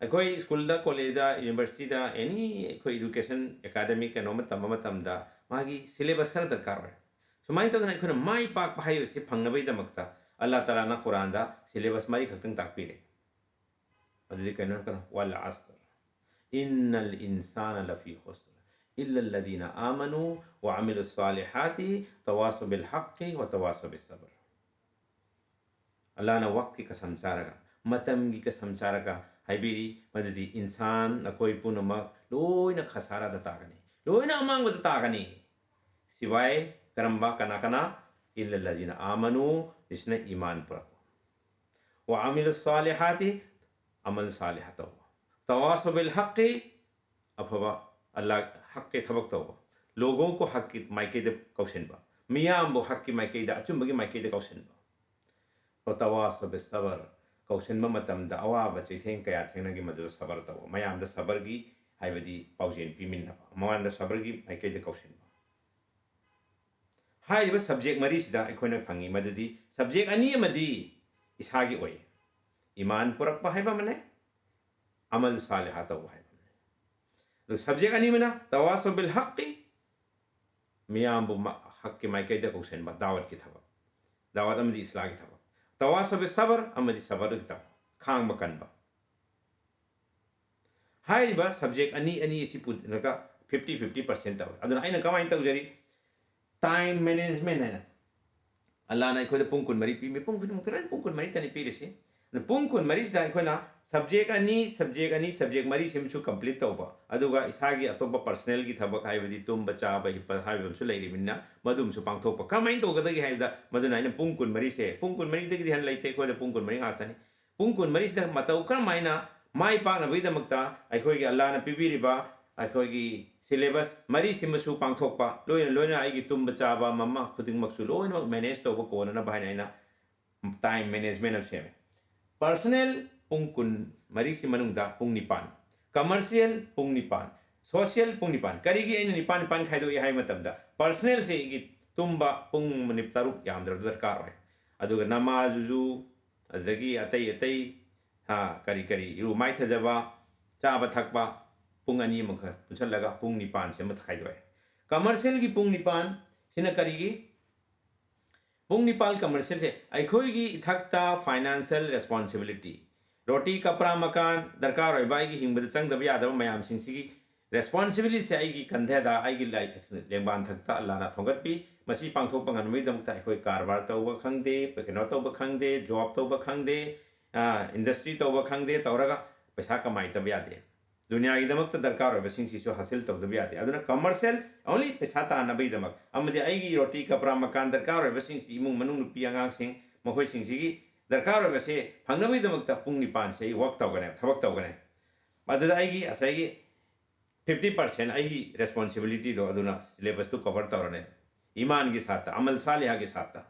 ꯑꯩꯈꯣꯏ ꯁ꯭ꯀꯨꯜꯗ, ꯀꯣꯂꯦꯖꯗ, ꯌꯨꯅꯤꯚꯔꯁꯤꯇꯤꯗ, ꯑꯦꯅꯤ ꯑꯩꯈꯣꯏ ꯏꯗꯨꯀꯦꯁꯟ ꯑꯦꯀꯥꯗꯃꯤꯛ ꯀꯩꯅꯣꯝꯃ ꯇꯝꯕ ꯃꯇꯝꯗ ꯃꯥꯒꯤ ꯁꯤꯂꯦꯕꯁ ꯈꯔ ꯗꯔꯀꯥꯔ ꯑꯣꯏ꯫ ꯁꯨꯃꯥꯏꯅ ꯇꯧꯗꯅ ꯑꯩꯈꯣꯏꯅ ꯃꯥꯏ ꯄꯥꯛꯄ ꯍꯥꯏꯕꯁꯤ ꯐꯪꯅꯕꯒꯤꯗꯃꯛꯇ ꯑꯜꯂꯥ ꯇꯥꯂꯥꯅ ꯀꯨꯔꯥꯟꯗ ꯁꯤꯂꯦꯕꯁ ꯃꯔꯤ ꯈꯛꯇꯪ ꯇꯥꯛꯄꯤꯔꯦ꯫ ꯑꯗꯨꯗꯤ ꯀꯩꯅꯣ ꯍꯥꯏꯔꯛꯀꯅꯣ? "ꯋꯜ ꯑꯁ꯭ꯔ, ꯏꯟꯅꯜ ꯏꯟꯁꯥꯅ ꯂꯐꯤ ꯈꯨꯁ꯭ꯔ, ꯏꯜꯂꯜꯂꯗꯤꯅ ꯑꯥꯃꯅꯨ ꯋ ꯑꯃꯤꯂꯨ ꯁ꯭ꯋꯥꯂꯤꯍꯥꯇꯤ ꯇꯋꯥꯁꯧ ꯕꯤꯜ ꯍꯛꯀꯤ ꯋ ꯇꯋꯥꯁꯧ ꯕꯤꯁ ꯁꯕ꯭ꯔ"꯫ ꯑꯜꯂꯥꯅ ꯋꯛꯀꯤ ꯀꯁꯝ ꯆꯥꯔꯒ, ꯃꯇꯝꯒꯤ ꯀꯁꯝ ꯆꯥꯔꯒ ꯍꯥꯏꯕꯤꯔꯤ, ꯃꯗꯨꯗꯤ ꯏꯟꯁꯥꯟ, ꯑꯩꯈꯣꯏ ꯄꯨꯝꯅꯃꯛ ꯂꯣꯏꯅ ꯈꯁꯥꯔꯥꯗ ꯇꯥꯒꯅꯤ, ꯂꯣꯏꯅ ꯑꯃꯥꯡꯕꯗ ꯇꯥꯒꯅꯤ꯫ ꯁꯤꯋꯥꯏ ꯀꯔꯝꯕ, ꯀꯅꯥ ꯀꯅꯥ? "ꯏꯜꯂꯜꯂꯖꯤꯅ ꯑꯥꯃꯅꯨ", ꯃꯤꯁꯤꯅ ꯏꯃꯥꯟ ꯄꯨꯔꯛꯄ꯫ "ꯋ ꯑꯃꯤꯂꯨ ꯁꯥꯂꯤꯍꯥꯇꯤ", ꯑꯃꯜ ꯁꯥꯂꯤꯍꯥ ꯇꯧꯕ꯫ "ꯇꯋꯥꯁꯧ ꯕꯤꯜ ꯍꯛꯀꯤ", ꯑꯐꯕ, ꯑꯜꯂꯥ ꯍꯛꯀꯤ ꯊꯕꯛ ꯇꯧꯕ꯫ "ꯂꯣꯒꯣꯡ ꯀꯣ ꯍꯛꯀꯤ ꯃꯥꯏꯀꯩꯗ ꯀꯧꯁꯤꯟꯕ", ꯃꯤꯌꯥꯝꯕꯨ ꯍꯛꯀꯤ ꯃꯥꯏꯀꯩꯗ, ꯑꯆꯨꯝꯕꯒꯤ ꯃꯥꯏꯀꯩꯗ ꯀꯧꯁꯤꯟꯕ꯫ ꯐꯇꯋꯥꯁꯕ ꯁꯕꯔ, ꯀꯧꯁꯤꯟꯕ ꯃꯇꯝꯗ ꯑꯋꯥꯕ ꯆꯩꯊꯦꯡ ꯀꯌꯥ ꯊꯦꯡꯅꯈꯤ, ꯃꯗꯨꯗ ꯁꯕꯔ ꯇꯧꯕ, ꯃꯌꯥꯝꯗ ꯁꯕꯔꯒꯤ ꯍꯥꯏꯕꯗꯤ ꯄꯥꯎꯖꯦꯜ ꯄꯤꯃꯤꯟꯅꯕ, ꯃꯌꯥꯝꯗ ꯁꯕꯔꯒꯤ ꯃꯥꯏꯀꯩꯗ ꯀꯧꯁꯤꯟꯕ꯫ ꯍꯥꯏꯔꯤꯕ ꯁꯕꯖꯦꯛ ꯃꯔꯤꯁꯤꯗ ꯑꯩꯈꯣꯏꯅ ꯐꯪꯉꯤ, ꯃꯗꯨꯗꯤ ꯁꯕꯖꯦꯛ ꯑꯅꯤ ꯑꯃꯗꯤ ꯏꯁꯥꯒꯤ ꯑꯣꯏ, ꯏꯃꯥꯟ ꯄꯨꯔꯛꯄ ꯍꯥꯏꯕ ꯑꯃꯅꯦ, ꯑꯃꯜ ꯁꯥꯂꯤꯍꯥ ꯇꯧꯕ ꯍꯥꯏꯕ ꯑꯃꯅꯦ꯫ ꯑꯗꯨ ꯁꯕꯖꯦꯛ ꯑꯅꯤ ꯑꯃꯅ ꯇꯋꯥꯁꯣ ꯕꯤꯜ ꯍꯛꯀꯤ, ꯃꯤꯌꯥꯝꯕꯨ ꯃ-, ꯍꯛꯀꯤ ꯃꯥꯏꯀꯩꯗ ꯀꯧꯁꯤꯟꯕ, ꯗꯥꯋꯠꯀꯤ ꯊꯕꯛ, ꯗꯥꯋꯠ ꯑꯃꯗꯤ ꯏꯁꯂꯥꯒꯤ ꯊꯕꯛ, ꯇꯋꯥꯁꯣ ꯕꯤꯜ ꯁꯕꯔ ꯑꯃꯗꯤ ꯁꯕꯔꯒꯤ ꯊꯕꯛ, ꯈꯥꯡꯕ ꯀꯟꯕ꯫ ꯍꯥꯏꯔꯤꯕ ꯁꯕꯖꯦꯛ ꯑꯅꯤ ꯑꯅꯤ ꯑꯁꯤ ꯄꯨꯟꯅꯒ ꯐꯤꯐꯇꯤ ꯐꯤꯐꯇꯤ ꯄꯥꯔꯁꯦꯟ ꯇꯧꯋꯤ꯫ ꯑꯗꯨꯅ ꯑꯩꯅ ꯀꯃꯥꯏꯅ ꯇꯧꯖꯔꯤ? ꯇꯥꯏꯝ ꯃꯦꯅꯦꯖꯃꯦꯟ ꯍꯥꯏꯅ꯫ ꯑꯜꯂꯥꯅ ꯑꯩꯈꯣꯏꯗ ꯄꯨꯡ ꯀꯨꯟꯃꯔꯤ ꯄꯤꯃꯤ, ꯄꯨꯡ ꯈꯨꯗꯤꯡꯃꯛꯇ ꯂꯣꯏꯅ ꯄꯨꯡ ꯀꯨꯟꯃꯔꯤꯇꯅꯤ ꯄꯤꯔꯤꯁꯤ꯫ ꯑꯗꯨ ꯄꯨꯡ ꯀꯨꯟꯃꯔꯤꯁꯤꯗ ꯑꯩꯈꯣꯏꯅ ꯁꯕꯖꯦꯛ ꯑꯅꯤ, ꯁꯕꯖꯦꯛ ꯑꯅꯤ, ꯁꯕꯖꯦꯛ ꯃꯔꯤꯁꯤꯃꯁꯨ ꯀꯝꯄ꯭ꯂꯤꯠ ꯇꯧꯕ, ꯑꯗꯨꯒ ꯏꯁꯥꯒꯤ ꯑꯇꯣꯞꯄ ꯄꯔꯁꯅꯦꯜꯒꯤ ꯊꯕꯛ, ꯍꯥꯏꯕꯗꯤ ꯇꯨꯝꯕ, ꯆꯥꯕ, ꯍꯤꯞꯄ ꯍꯥꯏꯕ ꯑꯃꯁꯨ ꯂꯩꯔꯤꯕꯅꯤꯅ, ꯃꯗꯨ ꯑꯃꯁꯨ ꯄꯥꯡꯊꯣꯛꯄ꯫ ꯀꯔꯝꯍꯥꯏꯅ ꯇꯧꯒꯗꯒꯦ ꯍꯥꯏꯕꯗ, ꯃꯗꯨꯅ ꯑꯩꯅ ꯄꯨꯡ ꯀꯨꯟꯃꯔꯤꯁꯦ, ꯄꯨꯡ ꯀꯨꯟꯃꯔꯤꯗꯒꯤꯗꯤ ꯍꯦꯟꯅ ꯂꯩꯇꯦ ꯑꯩꯈꯣꯏꯗ, ꯄꯨꯡ ꯀꯨꯟꯃꯔꯤ ꯉꯥꯛꯇꯅꯤ꯫ ꯄꯨꯡ ꯀꯨꯟꯃꯔꯤꯁꯤꯗ ꯃꯇꯧ ꯀꯔꯝ ꯍꯥꯏꯅ ꯃꯥꯏ ꯄꯥꯛꯅꯕꯒꯤꯗꯃꯛꯇ ꯑꯩꯈꯣꯏꯒꯤ ꯑꯜꯂꯥꯅ ꯄꯤꯕꯤꯔꯤꯕ ꯑꯩꯈꯣꯏꯒꯤ ꯁꯤꯂꯦꯕꯁ ꯃꯔꯤꯁꯤꯃꯁꯨ ꯄꯥꯡꯊꯣꯛꯄ, ꯂꯣꯏꯅ ꯂꯣꯏꯅ ꯑꯩꯒꯤ ꯇꯨꯝꯕ ꯆꯥꯕ ꯃꯃꯥ ꯈꯨꯗꯤꯡꯃꯛꯁꯨ ꯂꯣꯏꯅꯃꯛ ꯃꯦꯅꯦꯖ ꯇꯧꯕ ꯀꯣꯟꯅꯅꯕ ꯍꯥꯏꯅ ꯑꯩꯅ ꯇꯥꯏꯝ ꯃꯦꯅꯦꯖꯃꯦꯟ ꯑꯃ ꯁꯦꯝꯃꯦ꯫ ꯄꯔꯁꯅꯦꯜ ꯄꯨꯡ ꯀꯨꯟ ꯃꯔꯤꯁꯤ ꯃꯅꯨꯡꯗ ꯄꯨꯡ ꯅꯤꯄꯥꯟ, ꯀꯃꯔꯁꯤꯌꯦꯜ ꯄꯨꯡ ꯅꯤꯄꯥꯟ, ꯁꯣꯁꯤꯌꯦꯜ ꯄꯨꯡ ꯅꯤꯄꯥꯟ꯫ ꯀꯔꯤꯒꯤ ꯑꯩꯅ ꯅꯤꯄꯥꯟ ꯅꯤꯄꯥꯟ ꯈꯥꯏꯗꯣꯛꯏ ꯍꯥꯏꯕ ꯃꯇꯝꯗ, ꯄꯔꯁꯅꯦꯜꯁꯦ ꯑꯩꯒꯤ ꯇꯨꯝꯕ ꯄꯨꯡ ꯃꯤꯅꯤꯠ ꯇꯔꯨꯛ ꯌꯥꯝꯗ꯭ꯔꯕꯗ ꯗꯔꯀꯥꯔ ꯑꯣꯏ꯫ ꯑꯗꯨꯒ ꯅꯃꯥꯖꯨꯖꯨ, ꯑꯗꯨꯗꯒꯤ ꯑꯇꯩ ꯑꯇꯩ, ꯍꯥ, ꯀꯔꯤ ꯀꯔꯤ, ꯏꯔꯨ ꯃꯥꯏꯊꯖꯕ, ꯆꯥꯕ ꯊꯛꯄ, ꯄꯨꯡ ꯑꯅꯤ ꯑꯃꯈꯛ ꯄꯨꯟꯁꯤꯜꯂꯒ ꯄꯨꯡ ꯅꯤꯄꯥꯟꯁꯦ ꯑꯃ ꯈꯥꯏꯗꯣꯛꯑꯦ꯫ ꯀꯃꯔꯁꯤꯌꯦꯜꯒꯤ ꯄꯨꯡ ꯅꯤꯄꯥꯟ ꯁꯤꯅ ꯀꯔꯤꯒꯤ? ꯄꯨꯡ ꯅꯤꯄꯥꯟ ꯀꯃꯔꯁꯤꯌꯦꯜꯁꯦ ꯑꯩꯈꯣꯏꯒꯤ ꯏꯊꯛꯇ ꯐꯥꯏꯅꯥꯟꯁꯤꯌꯦꯜ ꯔꯦꯁꯄꯣꯟꯁꯤꯕꯤꯂꯤꯇꯤ, ꯔꯣꯇꯤ ꯀꯄ꯭ꯔꯥ ꯃꯀꯥꯟ, ꯗꯔꯀꯥꯔ ꯑꯣꯏꯕ ꯑꯩꯒꯤ ꯍꯤꯡꯕꯗ ꯆꯪꯗꯕ ꯌꯥꯗꯕ ꯃꯌꯥꯝꯁꯤꯡꯁꯤꯒꯤ ꯔꯦꯁꯄꯣꯟꯁꯤꯕꯤꯂꯤꯇꯤꯁꯦ ꯑꯩꯒꯤ ꯀꯟꯊꯗ, ꯑꯩꯒꯤ ꯂꯥꯏ-, ꯂꯦꯡꯕꯥꯟ ꯊꯛꯇ ꯑꯜꯂꯥꯅ ꯊꯣꯡꯒꯠꯄꯤ꯫ ꯃꯁꯤ ꯄꯥꯡꯊꯣꯛꯄ ꯉꯝꯅꯕꯒꯤꯗꯃꯛꯇ ꯑꯩꯈꯣꯏ ꯀꯔꯕꯥꯔ ꯇꯧꯕ ꯈꯪꯗꯦ, ꯀꯩꯅꯣ ꯇꯧꯕ ꯈꯪꯗꯦ, ꯖꯣꯕ ꯇꯧꯕ ꯈꯪꯗꯦ, ꯑ, ꯏꯟꯗꯁꯇ꯭ꯔꯤ ꯇꯧꯕ ꯈꯪꯗꯦ, ꯇꯧꯔꯒ ꯄꯩꯁꯥ ꯀꯃꯥꯏꯇꯕ ꯌꯥꯗꯦ꯫ ꯗꯨꯅꯤꯌꯥꯒꯤꯗꯃꯛꯇ ꯗꯔꯀꯥꯔ ꯑꯣꯏꯕꯁꯤꯡꯁꯤꯁꯨ ꯍꯥꯁꯤꯜ ꯇꯧꯗꯕ ꯌꯥꯗꯦ꯫ ꯑꯗꯨꯅ ꯀꯃꯔꯁꯤꯌꯦꯜ ꯑꯣꯟꯂꯤ ꯄꯩꯁꯥ ꯇꯥꯟꯅꯕꯒꯤꯗꯃꯛ ꯑꯃꯗꯤ ꯑꯩꯒꯤ ꯔꯣꯇꯤ ꯀꯄ꯭ꯔꯥ ꯃꯀꯥꯟ ꯗꯔꯀꯥꯔ ꯑꯣꯏꯕꯁꯤꯡꯁꯤ, ꯏꯃꯨꯡ ꯃꯅꯨꯡ ꯅꯨꯄꯤ ꯑꯉꯥꯡꯁꯤꯡ, ꯃꯈꯣꯏꯁꯤꯡꯁꯤꯒꯤ ꯗꯔꯀꯥꯔ ꯑꯣꯏꯕꯁꯦ ꯐꯪꯅꯕꯒꯤꯗꯃꯛꯇ ꯄꯨꯡ ꯅꯤꯄꯥꯟꯁꯦ ꯑꯩ ꯋꯥꯛ ꯇꯧꯒꯅꯦ, ꯊꯕꯛ ꯇꯧꯒꯅꯦ꯫ ꯑꯗꯨꯗ ꯑꯩꯒꯤ ꯉꯁꯥꯏꯒꯤ ꯐꯤꯐꯇꯤ ꯄꯥꯔꯁꯦꯟ ꯑꯩꯒꯤ ꯔꯦꯁꯄꯣꯟꯁꯤꯕꯤꯂꯤꯇꯤꯗꯣ ꯑꯗꯨꯅ ꯁꯤꯂꯦꯕꯁꯇꯨ ꯀꯣꯚꯔ ꯇꯧꯔꯅꯦ꯫ ꯏꯃꯥꯟꯒꯤ ꯁꯥꯠꯇ, ꯑꯃꯜ ꯁꯥꯂꯤꯍꯥꯒꯤ ꯁꯥꯠꯇ꯫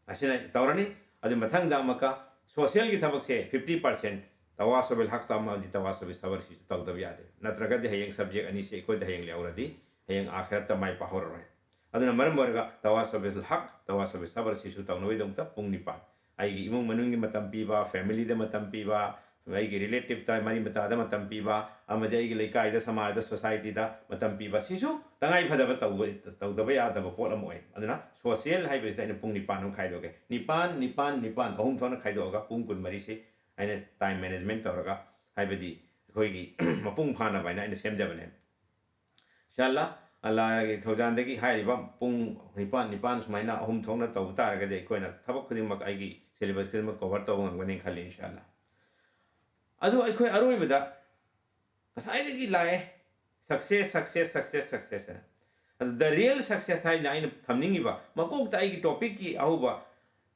ꯑꯁꯤꯅ ꯇꯧꯔꯅꯤ꯫ ꯑꯗꯨ ꯃꯊꯪꯗ ꯑꯃꯨꯛꯀ social ꯒꯤ ꯊꯕꯛꯁꯦ fifty percent ꯇꯋꯥꯁꯣꯕꯤꯜ ꯍꯛꯇ ꯑꯃꯗꯤ ꯇꯋꯥꯁꯣꯕꯤꯜ ꯁꯕꯔꯁꯤꯁꯨ ꯇꯧꯗꯕ ꯌꯥꯗꯦ꯫ ꯅꯠꯇ꯭ꯔꯒꯗꯤ ꯍꯌꯦꯡ subject ꯑꯅꯤꯁꯦ ꯑꯩꯈꯣꯏꯗ ꯍꯌꯦꯡ ꯂꯩꯍꯧꯔꯗꯤ ꯍꯌꯦꯡ ꯑꯥꯈꯤꯔꯠꯇ ꯃꯥꯏ ꯄꯥꯛꯍꯧꯔꯔꯣꯏ꯫ ꯑꯗꯨꯅ ꯃꯔꯝ ꯑꯣꯏꯔꯒ ꯇꯋꯥꯁꯣꯕꯤꯜ ꯍꯛ, ꯇꯋꯥꯁꯣꯕꯤꯜ ꯁꯕꯔꯁꯤꯁꯨ ꯇꯧꯅꯕꯒꯤꯗꯃꯛꯇ ꯄꯨꯡ ꯅꯤꯄꯥꯟ, ꯑꯩꯒꯤ ꯏꯃꯨꯡ ꯃꯅꯨꯡꯒꯤ ꯃꯇꯝ ꯄꯤꯕ, family ꯗ ꯃꯇꯝ ꯄꯤꯕ, ꯑꯩꯒꯤ relative ꯇ, ꯃꯔꯤ ꯃꯇꯥꯗ ꯃꯇꯝ ꯄꯤꯕ, ꯑꯃꯗꯤ ꯑꯩꯒꯤ ꯂꯩꯀꯥꯏꯗ, ꯁꯃꯥꯖꯗ, society ꯗ ꯃꯇꯝ ꯄꯤꯕ, ꯁꯤꯁꯨ ꯇꯉꯥꯏ ꯐꯗꯕ ꯇꯧꯕ, ꯇꯧꯗꯕ ꯌꯥꯗꯕ ꯄꯣꯠ ꯑꯃ ꯑꯣꯏ꯫ ꯑꯗꯨꯅ social ꯍꯥꯏꯕꯁꯤꯗ ꯑꯩꯅ ꯄꯨꯡ ꯅꯤꯄꯥꯟ ꯑꯃ ꯈꯥꯏꯗꯣꯛꯀꯦ꯫ ꯅꯤꯄꯥꯟ, ꯅꯤꯄꯥꯟ, ꯅꯤꯄꯥꯟ, ꯑꯍꯨꯝ ꯊꯣꯛꯅ ꯈꯥꯏꯗꯣꯛꯑꯒ ꯄꯨꯡ ꯀꯨꯟꯃꯔꯤꯁꯤ ꯑꯩꯅ time management ꯇꯧꯔꯒ, ꯍꯥꯏꯕꯗꯤ ꯑꯩꯈꯣꯏꯒꯤ ꯃꯄꯨꯡ ꯐꯥꯅꯕ ꯍꯥꯏꯅ ꯑꯩꯅ ꯁꯦꯝꯖꯕꯅꯦ꯫ ꯏꯟꯁꯥ ꯑꯜꯂꯥ, ꯑꯜꯂꯥꯒꯤ ꯊꯧꯖꯥꯜꯗꯒꯤ ꯍꯥꯏꯔꯤꯕ ꯄꯨꯡ ꯅꯤꯄꯥꯟ, ꯅꯤꯄꯥꯟ ꯁꯨꯃꯥꯏꯅ ꯑꯍꯨꯝ ꯊꯣꯛꯅ ꯇꯧꯕ ꯇꯥꯔꯒꯗꯤ ꯑꯩꯈꯣꯏꯅ ꯊꯕꯛ ꯈꯨꯗꯤꯡꯃꯛ, ꯑꯩꯒꯤ syllabus ꯈꯨꯗꯤꯡꯃꯛ cover ꯇꯧꯕ ꯉꯝꯒꯅꯤ ꯈꯜꯂꯤ, ꯏꯟꯁꯥ ꯑꯜꯂꯥ꯫ ꯑꯗꯨ ꯑꯩꯈꯣꯏ ꯑꯔꯣꯏꯕꯗ ꯉꯁꯥꯏꯗꯒꯤ ꯂꯥꯛꯑꯦ, success, success, success, success ꯍꯥꯏꯅ꯫ ꯑꯗꯨ the real success ꯍꯥꯏꯅ ꯑꯩꯅ ꯊꯝꯅꯤꯡꯉꯤꯕ, ꯃꯀꯣꯛꯇ ꯑꯩꯒꯤ topic ꯀꯤ ꯑꯍꯧꯕ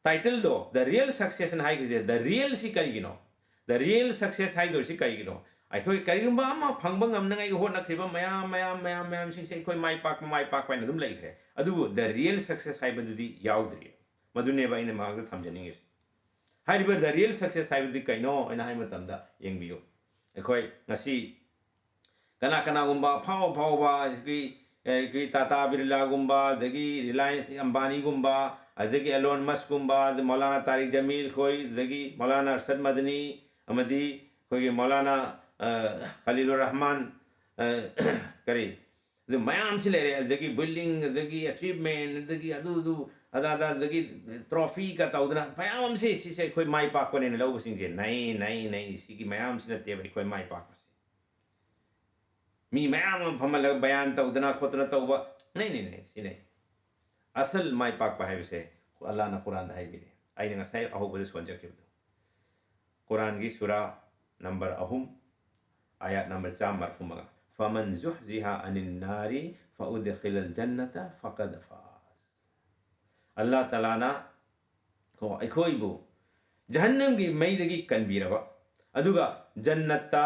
title ꯗꯣ the real success ꯍꯥꯏꯅ ꯍꯥꯏꯈ꯭ꯔꯤꯁꯦ, the real ꯁꯤ ꯀꯔꯤꯒꯤꯅꯣ? The real success ꯍꯥꯏꯗꯣꯏꯁꯤ ꯀꯔꯤꯒꯤꯅꯣ? ꯑꯩꯈꯣꯏ ꯀꯔꯤꯒꯨꯝꯕ ꯑꯃ ꯐꯪꯕ ꯉꯝꯅꯉꯥꯏꯒꯤ ꯍꯣꯠꯅꯈ꯭ꯔꯤꯕ ꯃꯌꯥꯝ, ꯃꯌꯥꯝ, ꯃꯌꯥꯝ, ꯃꯌꯥꯝꯁꯤꯡꯁꯦ ꯑꯩꯈꯣꯏ ꯃꯥꯏ ꯄꯥꯛꯄ, ꯃꯥꯏ ꯄꯥꯛꯄ ꯍꯥꯏꯅ ꯑꯗꯨꯝ ꯂꯩꯈ꯭ꯔꯦ꯫ ꯑꯗꯨꯕꯨ the real success ꯍꯥꯏꯕꯗꯨꯗꯤ ꯌꯥꯎꯗ꯭ꯔꯤ꯫ ꯃꯗꯨꯅꯦꯕ ꯑꯩꯅ ꯃꯃꯥꯡꯗ ꯊꯝꯖꯅꯤꯡꯉꯤꯁꯦ꯫ ꯍꯥꯏꯔꯤꯕ the real success ꯍꯥꯏꯕꯗꯤ ꯀꯩꯅꯣ ꯍꯥꯏꯅ ꯍꯥꯏꯕ ꯃꯇꯝꯗ, ꯌꯦꯡꯕꯤꯌꯨ, ꯑꯩꯈꯣꯏ ꯉꯁꯤ ꯀꯅꯥ ꯀꯅꯥꯒꯨꯝꯕ ꯑꯐꯥꯎ ꯑꯐꯥꯎꯕ, ꯑꯩꯈꯣꯏ, ꯑꯩꯈꯣꯏ ꯇꯥꯇꯥ ꯕꯤꯔꯂꯥꯒꯨꯝꯕ, ꯑꯗꯒꯤ ꯔꯤꯂꯥꯌꯟꯁ ꯑꯝꯕꯥꯅꯤꯒꯨꯝꯕ, ꯑꯗꯒꯤ ꯑꯦꯂꯣꯟ ꯃꯁꯀꯨꯝꯕ, ꯑꯗꯩ ꯃꯧꯂꯥꯅꯥ ꯇꯥꯔꯤꯛ ꯖꯃꯤꯜ ꯈꯣꯏ, ꯑꯗꯒꯤ ꯃꯧꯂꯥꯅꯥ ꯑꯔꯁꯗ ꯃꯗꯅꯤ, ꯑꯃꯗꯤ ꯑꯩꯈꯣꯏꯒꯤ ꯃꯧꯂꯥꯅꯥ, ꯑ, ꯈꯂꯤꯂꯨꯔ ꯔꯍꯃꯥꯟ, ꯑ, ꯀꯔꯤ, ꯑꯗꯨ ꯃꯌꯥꯝꯁꯤ ꯂꯩꯔꯦ꯫ ꯑꯗꯒꯤ building, ꯑꯗꯒꯤ achievement, ꯑꯗꯒꯤ ꯑꯗꯨ, ꯑꯗꯨ, ꯑꯗꯥ, ꯑꯗꯥ, ꯑꯗꯒꯤ trophy ꯀ ꯇꯧꯗꯅ ꯃꯌꯥꯝ ꯑꯃꯁꯦ, ꯁꯤꯁꯦ ꯑꯩꯈꯣꯏ ꯃꯥꯏ ꯄꯥꯛꯄꯅꯦꯅ ꯂꯧꯕꯁꯤꯡꯁꯦ ꯅꯩ, ꯅꯩ, ꯅꯩ, ꯁꯤꯒꯤ ꯃꯌꯥꯝꯁꯤ ꯅꯠꯇꯦꯕ ꯑꯩꯈꯣꯏ ꯃꯥꯏ ꯄꯥꯛꯄꯁꯦ꯫ ꯃꯤ ꯃꯌꯥꯝ ꯑꯃ ꯐꯝꯍꯜꯂꯒ ꯕꯌꯥꯟ ꯇꯧꯗꯅ ꯈꯣꯠꯇꯅ ꯇꯧꯕ, ꯅꯩ, ꯅꯩ, ꯅꯩ, ꯁꯤ ꯅꯩ꯫ ꯑꯁꯜ ꯃꯥꯏ ꯄꯥꯛꯄ ꯍꯥꯏꯕꯁꯦ ꯑꯜꯂꯥꯅ ꯀꯨꯔꯥꯟꯗ ꯍꯥꯏꯕꯤꯔꯦ꯫ ꯑꯩꯅ ꯉꯁꯥꯏ ꯑꯍꯧꯕꯗ ꯁꯣꯟꯖꯈꯤꯕꯗꯣ꯫ ꯀꯨꯔꯥꯟꯒꯤ ꯁꯨꯔꯥ number ꯑꯍꯨꯝ, ꯑꯥꯌꯥꯠ number ꯆꯥꯝꯃ ꯃꯔꯐꯨ ꯃꯉꯥ꯫ "فمن زحزح عن النار وأدخل الجنة فقد فاز." ꯑꯜꯂꯥ ꯇꯥꯂꯥꯅ ꯀꯣ, ꯑꯩꯈꯣꯏꯕꯨ ꯖꯍꯟꯅꯝꯒꯤ ꯃꯩꯗꯒꯤ ꯀꯟꯕꯤꯔꯕ, ꯑꯗꯨꯒ ꯖꯟꯅꯠꯇ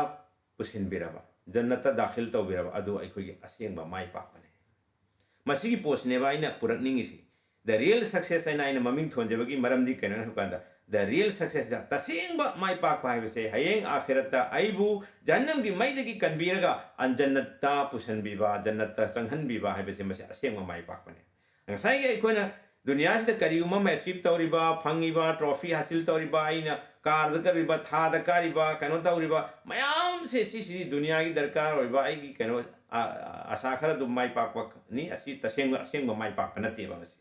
ꯄꯨꯁꯤꯟꯕꯤꯔꯕ, ꯖꯟꯅꯠꯇ ꯗꯥꯈꯤꯜ ꯇꯧꯕꯤꯔꯕ, ꯑꯗꯨ ꯑꯩꯈꯣꯏꯒꯤ ꯑꯁꯦꯡꯕ ꯃꯥꯏ ꯄꯥꯛꯄꯅꯤ꯫ ꯃꯁꯤꯒꯤ ꯄꯣꯠꯁꯤꯅꯦꯕ ꯑꯩꯅ ꯄꯨꯔꯛꯅꯤꯡꯉꯤꯁꯤ꯫ The real success ꯍꯥꯏꯅ ꯑꯩꯅ ꯃꯃꯤꯡ ꯊꯣꯟꯖꯕꯒꯤ ꯃꯔꯝꯗꯤ ꯀꯩꯅꯣ ꯍꯥꯏꯕ ꯀꯥꯟꯗ, the real success, ꯇꯁꯦꯡꯕ ꯃꯥꯏ ꯄꯥꯛꯄ ꯍꯥꯏꯕꯁꯦ ꯍꯌꯦꯡ ꯑꯥꯈꯤꯔꯠꯇ ꯑꯩꯕꯨ ꯖꯍꯟꯅꯝꯒꯤ ꯃꯩꯗꯒꯤ ꯀꯟꯕꯤꯔꯒ ꯑꯟ ꯖꯟꯅꯠꯇ ꯄꯨꯁꯤꯟꯕꯤꯕ, ꯖꯟꯅꯠꯇ ꯆꯪꯍꯟꯕꯤꯕ ꯍꯥꯏꯕꯁꯦ ꯃꯁꯤ ꯑꯁꯦꯡꯕ ꯃꯥꯏ ꯄꯥꯛꯄꯅꯦ꯫ ꯉꯁꯥꯏꯒꯤ ꯑꯩꯈꯣꯏꯅ ꯗꯨꯅꯤꯌꯥꯁꯤꯗ ꯀꯔꯤꯒꯨꯝꯕ ꯑꯃ achieve ꯇꯧꯔꯤꯕ, ꯐꯪꯉꯤꯕ, trophy ꯍꯥꯁꯤꯜ ꯇꯧꯔꯤꯕ, ꯑꯩꯅ ꯀꯥꯔꯗ ꯀꯥꯔꯤꯕ, ꯊꯥꯗ ꯀꯥꯔꯤꯕ, ꯀꯩꯅꯣ ꯇꯧꯔꯤꯕ ꯃꯌꯥꯝꯁꯦ, ꯁꯤꯁꯤꯗꯤ ꯗꯨꯅꯤꯌꯥꯒꯤ ꯗꯔꯀꯥꯔ ꯑꯣꯏꯕ ꯑꯩꯒꯤ ꯀꯩꯅꯣ, ꯑ-, ꯑ-, ꯑꯁꯥ ꯈꯔ ꯑꯗꯨꯝ ꯃꯥꯏ ꯄꯥꯛꯄꯅꯤ꯫ ꯑꯁꯤ ꯇꯁꯦꯡꯕ, ꯑꯁꯦꯡꯕ ꯃꯥꯏ ꯄꯥꯛꯄ ꯅꯠꯇꯦꯕ ꯃꯁꯤ꯫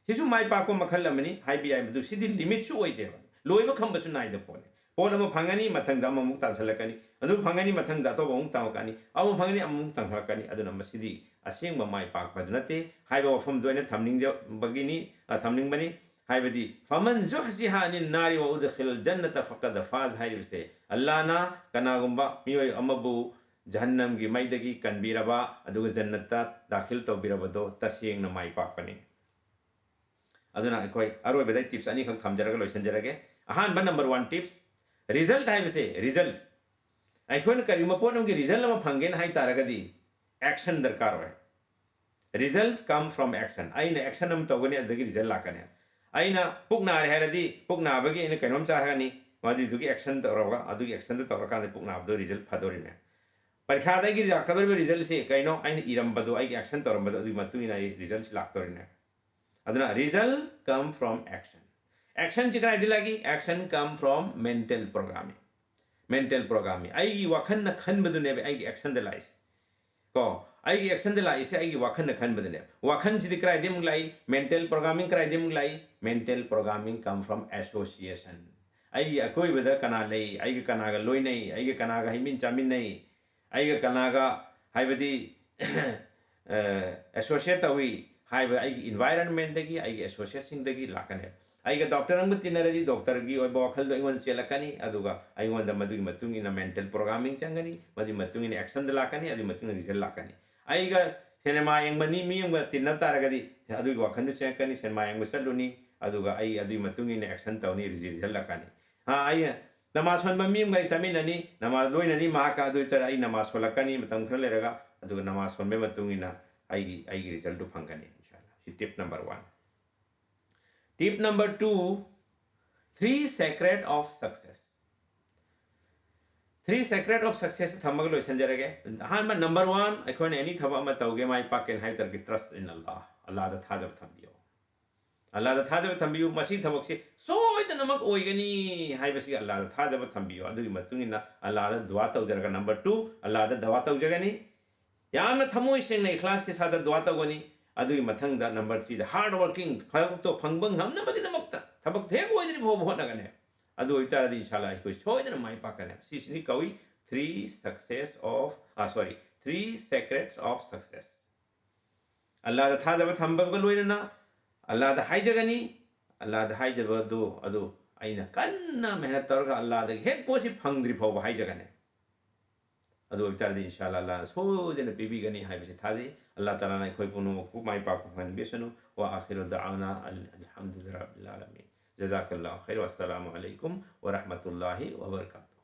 ꯁꯤꯁꯨ ꯃꯥꯏ ꯄꯥꯛꯄ ꯃꯈꯜ ꯑꯃꯅꯤ ꯍꯥꯏꯕ ꯌꯥꯏ, ꯃꯗꯨ ꯁꯤꯗꯤ limit ꯁꯨ ꯑꯣꯏꯗꯦꯕ, ꯂꯣꯏꯕ ꯈꯝꯕꯁꯨ ꯅꯥꯏꯗꯕ ꯄꯣꯠꯅꯤ꯫ ꯄꯣꯠ ꯑꯃ ꯐꯪꯒꯅꯤ, ꯃꯊꯪꯗ ꯑꯃꯃꯨꯛ ꯇꯥꯟꯁꯤꯜꯂꯛꯀꯅꯤ, ꯑꯗꯨ ꯐꯪꯒꯅꯤ, ꯃꯊꯪꯗ ꯑꯇꯣꯞꯄ ꯑꯃꯨꯛ ꯇꯝꯃꯛꯀꯅꯤ, ꯑꯃꯨꯛ ꯐꯪꯒꯅꯤ, ꯑꯃꯃꯨꯛ ꯇꯥꯟꯁꯤꯜꯂꯛꯀꯅꯤ꯫ ꯑꯗꯨꯅ ꯃꯁꯤꯗꯤ ꯑꯁꯦꯡꯕ ꯃꯥꯏ ꯄꯥꯛꯄ ꯑꯗꯨ ꯅꯠꯇꯦ ꯍꯥꯏꯕ ꯋꯥꯐꯝꯗꯨ ꯑꯩꯅ ꯊꯝꯅꯤꯡꯖꯕꯒꯤꯅꯤ, ꯑ, ꯊꯝꯅꯤꯡꯕꯅꯤ꯫ ꯍꯥꯏꯕꯗꯤ, فمن زحزح عن النار وأدخل الجنة فقد فاز ꯍꯥꯏꯔꯤꯕꯁꯦ, ꯑꯜꯂꯥꯅ ꯀꯅꯥꯒꯨꯝꯕ ꯃꯤꯑꯣꯏ ꯑꯃꯕꯨ ꯖꯍꯟꯅꯝꯒꯤ ꯃꯩꯗꯒꯤ ꯀꯟꯕꯤꯔꯕ ꯑꯗꯨꯒ ꯖꯟꯅꯠꯇ ꯗꯥꯈꯤꯜ ꯇꯧꯕꯤꯔꯕꯗꯣ ꯇꯁꯦꯡꯅ ꯃꯥꯏ ꯄꯥꯛꯄꯅꯤ꯫ ꯑꯗꯨꯅ ꯑꯩꯈꯣꯏ ꯑꯔꯣꯏꯕꯗ tips ꯑꯅꯤꯈꯛ ꯊꯝꯖꯔꯒ ꯂꯣꯏꯁꯤꯟꯖꯔꯒꯦ꯫ ꯑꯍꯥꯟꯕ, number one tips, result ꯍꯥꯏꯕꯁꯦ, result, ꯑꯩꯈꯣꯏꯅ ꯀꯔꯤꯒꯨꯝꯕ ꯄꯣꯠ ꯑꯃꯒꯤ result ꯑꯃ ꯐꯪꯒꯦꯅ ꯍꯥꯏ ꯇꯥꯔꯒꯗꯤ action ꯗꯔꯀꯥꯔ ꯑꯣꯏ꯫ Results come from action. ꯑꯩꯅ action ꯑꯃ ꯇꯧꯒꯅꯤ, ꯑꯗꯨꯗꯒꯤ result ꯂꯥꯛꯀꯅꯤ꯫ ꯑꯩꯅ ꯄꯨꯛ ꯅꯥꯔꯦ ꯍꯥꯏꯔꯗꯤ, ꯄꯨꯛ ꯅꯥꯕꯒꯤ ꯑꯩꯅ ꯀꯩꯅꯣꯝ ꯆꯥꯒꯅꯤ, ꯃꯗꯨꯏꯗꯨꯒꯤ action ꯇꯧꯔꯒ, ꯑꯗꯨꯒꯤ action ꯗꯨ ꯇꯧꯔꯀꯥꯟꯗ ꯄꯨꯛ ꯅꯥꯕꯗꯣ result ꯐꯗꯣꯔꯤꯅꯦ꯫ ꯄꯔꯤꯈꯥꯗ ꯑꯩꯒꯤ ꯂꯥꯛꯀꯗꯧꯔꯤꯕ result ꯁꯤ ꯀꯩꯅꯣ? ꯑꯩꯅ ꯏꯔꯝꯕꯗꯣ, ꯑꯩꯒꯤ action ꯇꯧꯔꯝꯕꯗꯣ, ꯑꯗꯨꯒꯤ ꯃꯇꯨꯡ ꯏꯟꯅ ꯑꯩ result ꯁꯤ ꯂꯥꯛꯇꯣꯔꯤꯅꯦ꯫ ꯑꯗꯨꯅ result come from action. Action ꯁꯤ ꯀꯗꯥꯏꯗ ꯂꯥꯛꯏ? Action come from mental programming. Mental programming. ꯑꯩꯒꯤ ꯋꯥꯈꯜꯅ ꯈꯟꯕꯗꯨꯅꯦꯕ ꯑꯩꯒꯤ action ꯗ ꯂꯥꯛꯏꯁꯦ꯫ ꯀꯣ, ꯑꯩꯒꯤ action ꯗ ꯂꯥꯛꯏꯁꯦ ꯑꯩꯒꯤ ꯋꯥꯈꯜꯅ ꯈꯟꯕꯗꯨꯅꯦꯕ꯫ ꯋꯥꯈꯜꯁꯤꯗꯤ ꯀꯗꯥꯏꯗꯩ ꯑꯃꯨꯛ ꯂꯥꯛꯏ? Mental programming ꯀꯗꯥꯏꯗꯩ ꯑꯃꯨꯛ ꯂꯥꯛꯏ? Mental programming come from association. ꯑꯩꯒꯤ ꯑꯀꯣꯏꯕꯗ ꯀꯅꯥ ꯂꯩ? ꯑꯩꯒ ꯀꯅꯥꯒ ꯂꯣꯏꯅꯩ? ꯑꯩꯒ ꯀꯅꯥꯒ ꯍꯩꯃꯤꯟ ꯆꯥꯃꯤꯟꯅꯩ? ꯑꯩꯒ ꯀꯅꯥꯒ, ꯍꯥꯏꯕꯗꯤ, ꯑ, associate ꯇꯧꯏ ꯍꯥꯏꯕ ꯑꯩꯒꯤ environment ꯗꯒꯤ, ꯑꯩꯒꯤ associate ꯁꯤꯡꯗꯒꯤ ꯂꯥꯛꯀꯅꯦꯕ꯫ ꯑꯩꯒ doctor ꯑꯃꯒ ꯇꯤꯟꯅꯔꯗꯤ doctor ꯒꯤ ꯑꯣꯏꯕ ꯋꯥꯈꯜꯗꯣ ꯑꯩꯉꯣꯟꯗ ꯆꯦꯜꯂꯛꯀꯅꯤ, ꯑꯗꯨꯒ ꯑꯩꯉꯣꯟꯗ ꯃꯗꯨꯒꯤ ꯃꯇꯨꯡ ꯏꯟꯅ mental programming ꯆꯪꯒꯅꯤ, ꯃꯗꯨꯒꯤ ꯃꯇꯨꯡ ꯏꯟꯅ action ꯗ ꯂꯥꯛꯀꯅꯤ, ꯑꯗꯨꯒꯤ ꯃꯇꯨꯡ ꯏꯟꯅ result ꯂꯥꯛꯀꯅꯤ꯫ ꯑꯩꯒ ꯁꯤꯅꯦꯃꯥ ꯌꯦꯡꯕ ꯃꯤ, ꯃꯤ ꯑꯃꯒ ꯇꯤꯟꯅꯕ ꯇꯥꯔꯒꯗꯤ ꯑꯗꯨꯒꯤ ꯋꯥꯈꯜꯗꯨ ꯆꯪꯉꯛꯀꯅꯤ, ꯁꯤꯅꯦꯃꯥ ꯌꯦꯡꯕ ꯆꯠꯂꯨꯅꯤ, ꯑꯗꯨꯒ ꯑꯩ ꯑꯗꯨꯒꯤ ꯃꯇꯨꯡ ꯏꯟꯅ action ꯇꯧꯅꯤ, result ꯂꯥꯛꯀꯅꯤ꯫ ꯍꯥ, ꯑꯩ ꯅꯃꯥꯖ ꯁꯣꯟꯕ ꯃꯤ ꯑꯃꯒ ꯑꯩ ꯆꯠꯃꯤꯟꯅꯅꯤ, ꯅꯃꯥꯖ ꯂꯣꯏꯅꯅꯤ ꯃꯍꯥꯛꯀ, ꯑꯗꯨ ꯑꯣꯏꯇꯥꯔꯗꯤ ꯑꯩ ꯅꯃꯥꯖ ꯁꯣꯜꯂꯛꯀꯅꯤ ꯃꯇꯝ ꯈꯔ ꯂꯩꯔꯒ, ꯑꯗꯨꯒ ꯅꯃꯥꯖ ꯁꯣꯟꯕꯒꯤ ꯃꯇꯨꯡ ꯏꯟꯅ ꯑꯩꯒꯤ, ꯑꯩꯒꯤ result ꯇꯨ ꯐꯪꯒꯅꯤ, ꯏꯟꯁꯥ ꯑꯜꯂꯥ꯫ ꯁꯤ tip number one꯫ Tip number two, three secret of success. Three secret of success ꯊꯝꯃꯒ ꯂꯣꯏꯁꯤꯟꯖꯔꯒꯦ꯫ ꯑꯍꯥꯟꯕ, number one, ꯑꯩꯈꯣꯏꯅ any ꯊꯕꯛ ꯑꯃ ꯇꯧꯒꯦ, ꯃꯥꯏ ꯄꯥꯛꯀꯦꯅ ꯍꯥꯏꯕ ꯇꯥꯔꯒꯗꯤ trust in Allah, ꯑꯜꯂꯥꯗ ꯊꯥꯖꯕ ꯊꯝꯕꯤꯌꯣ꯫ ꯑꯜꯂꯥꯗ ꯊꯥꯖꯕ ꯊꯝꯕꯤꯌꯨ, ꯃꯁꯤ ꯊꯕꯛꯁꯤ ꯁꯣꯏꯗꯅꯃꯛ ꯑꯣꯏꯒꯅꯤ ꯍꯥꯏꯕꯁꯤ ꯑꯜꯂꯥꯗ ꯊꯥꯖꯕ ꯊꯝꯕꯤꯌꯨ꯫ ꯑꯗꯨꯒꯤ ꯃꯇꯨꯡ ꯏꯟꯅ ꯑꯜꯂꯥꯗ ꯗꯨꯋꯥ ꯇꯧꯖꯔꯒ, number two, ꯑꯜꯂꯥꯗ ꯗꯨꯋꯥ ꯇꯧꯖꯒꯅꯤ꯫ ꯌꯥꯝꯅ ꯊꯃꯣꯏ ꯁꯦꯡꯅ ꯏꯈ꯭ꯂꯥꯁꯀꯤ ꯁꯥꯗ ꯗꯨꯋꯥ ꯇꯧꯒꯅꯤ꯫ ꯑꯗꯨꯒꯤ ꯃꯊꯪꯗ number three ꯗ hard working, ꯊꯕꯛꯇꯣ ꯐꯪꯕ ꯉꯝꯅꯕꯒꯤꯗꯃꯛꯇ ꯊꯕꯛꯇꯣ ꯍꯦꯛ ꯑꯣꯏꯗ꯭ꯔꯤ ꯐꯥꯎꯕ ꯍꯣꯠꯅꯒꯅꯤ꯫ ꯑꯗꯨ ꯑꯣꯏꯇꯥꯔꯗꯤ ꯏꯟꯁꯥꯜꯂꯥ ꯑꯩꯈꯣꯏ ꯁꯣꯏꯗꯅ ꯃꯥꯏ ꯄꯥꯛꯀꯅꯤ꯫ ꯁꯤꯁꯤꯅꯤ ꯀꯧꯏ three success of, ah, sorry, three secrets of success. ꯑꯜꯂꯥꯗ ꯊꯥꯖꯕ ꯊꯝꯕꯒ ꯂꯣꯏꯅꯅ ꯑꯜꯂꯥꯗ ꯍꯥꯏꯖꯒꯅꯤ꯫ ꯑꯜꯂꯥꯗ ꯍꯥꯏꯖꯕꯗꯨ ꯑꯗꯨ ꯑꯩꯅ ꯀꯟꯅ ꯃꯦꯍꯅꯠ ꯇꯧꯔꯒ ꯑꯜꯂꯥꯗꯒꯤ ꯍꯦꯛ ꯄꯣꯠꯁꯤ ꯐꯪꯗ꯭ꯔꯤ ꯐꯥꯎꯕ ꯍꯥꯏꯖꯒꯅꯤ꯫ ꯑꯗꯨ ꯑꯣꯏꯕ ꯇꯥꯔꯗꯤ ꯏꯟꯁꯥ ꯑꯜꯂꯥ ꯑꯜꯂꯥꯅ ꯁꯣꯏꯗꯅ ꯄꯤꯕꯤꯒꯅꯤ ꯍꯥꯏꯕꯁꯤ ꯊꯥꯖꯩ꯫ ꯑꯜꯂꯥ ꯇꯥꯂꯥꯅ ꯑꯩꯈꯣꯏ ꯄꯨꯝꯅꯃꯛꯄꯨ ꯃꯥꯏ ꯄꯥꯛꯄ ꯐꯪꯍꯟꯕꯤꯁꯅꯨ꯫ وآخر دعوانا أن الحمد لله رب العالمين. جزاك الله خير. والسلام عليكم ورحمة الله وبركاته.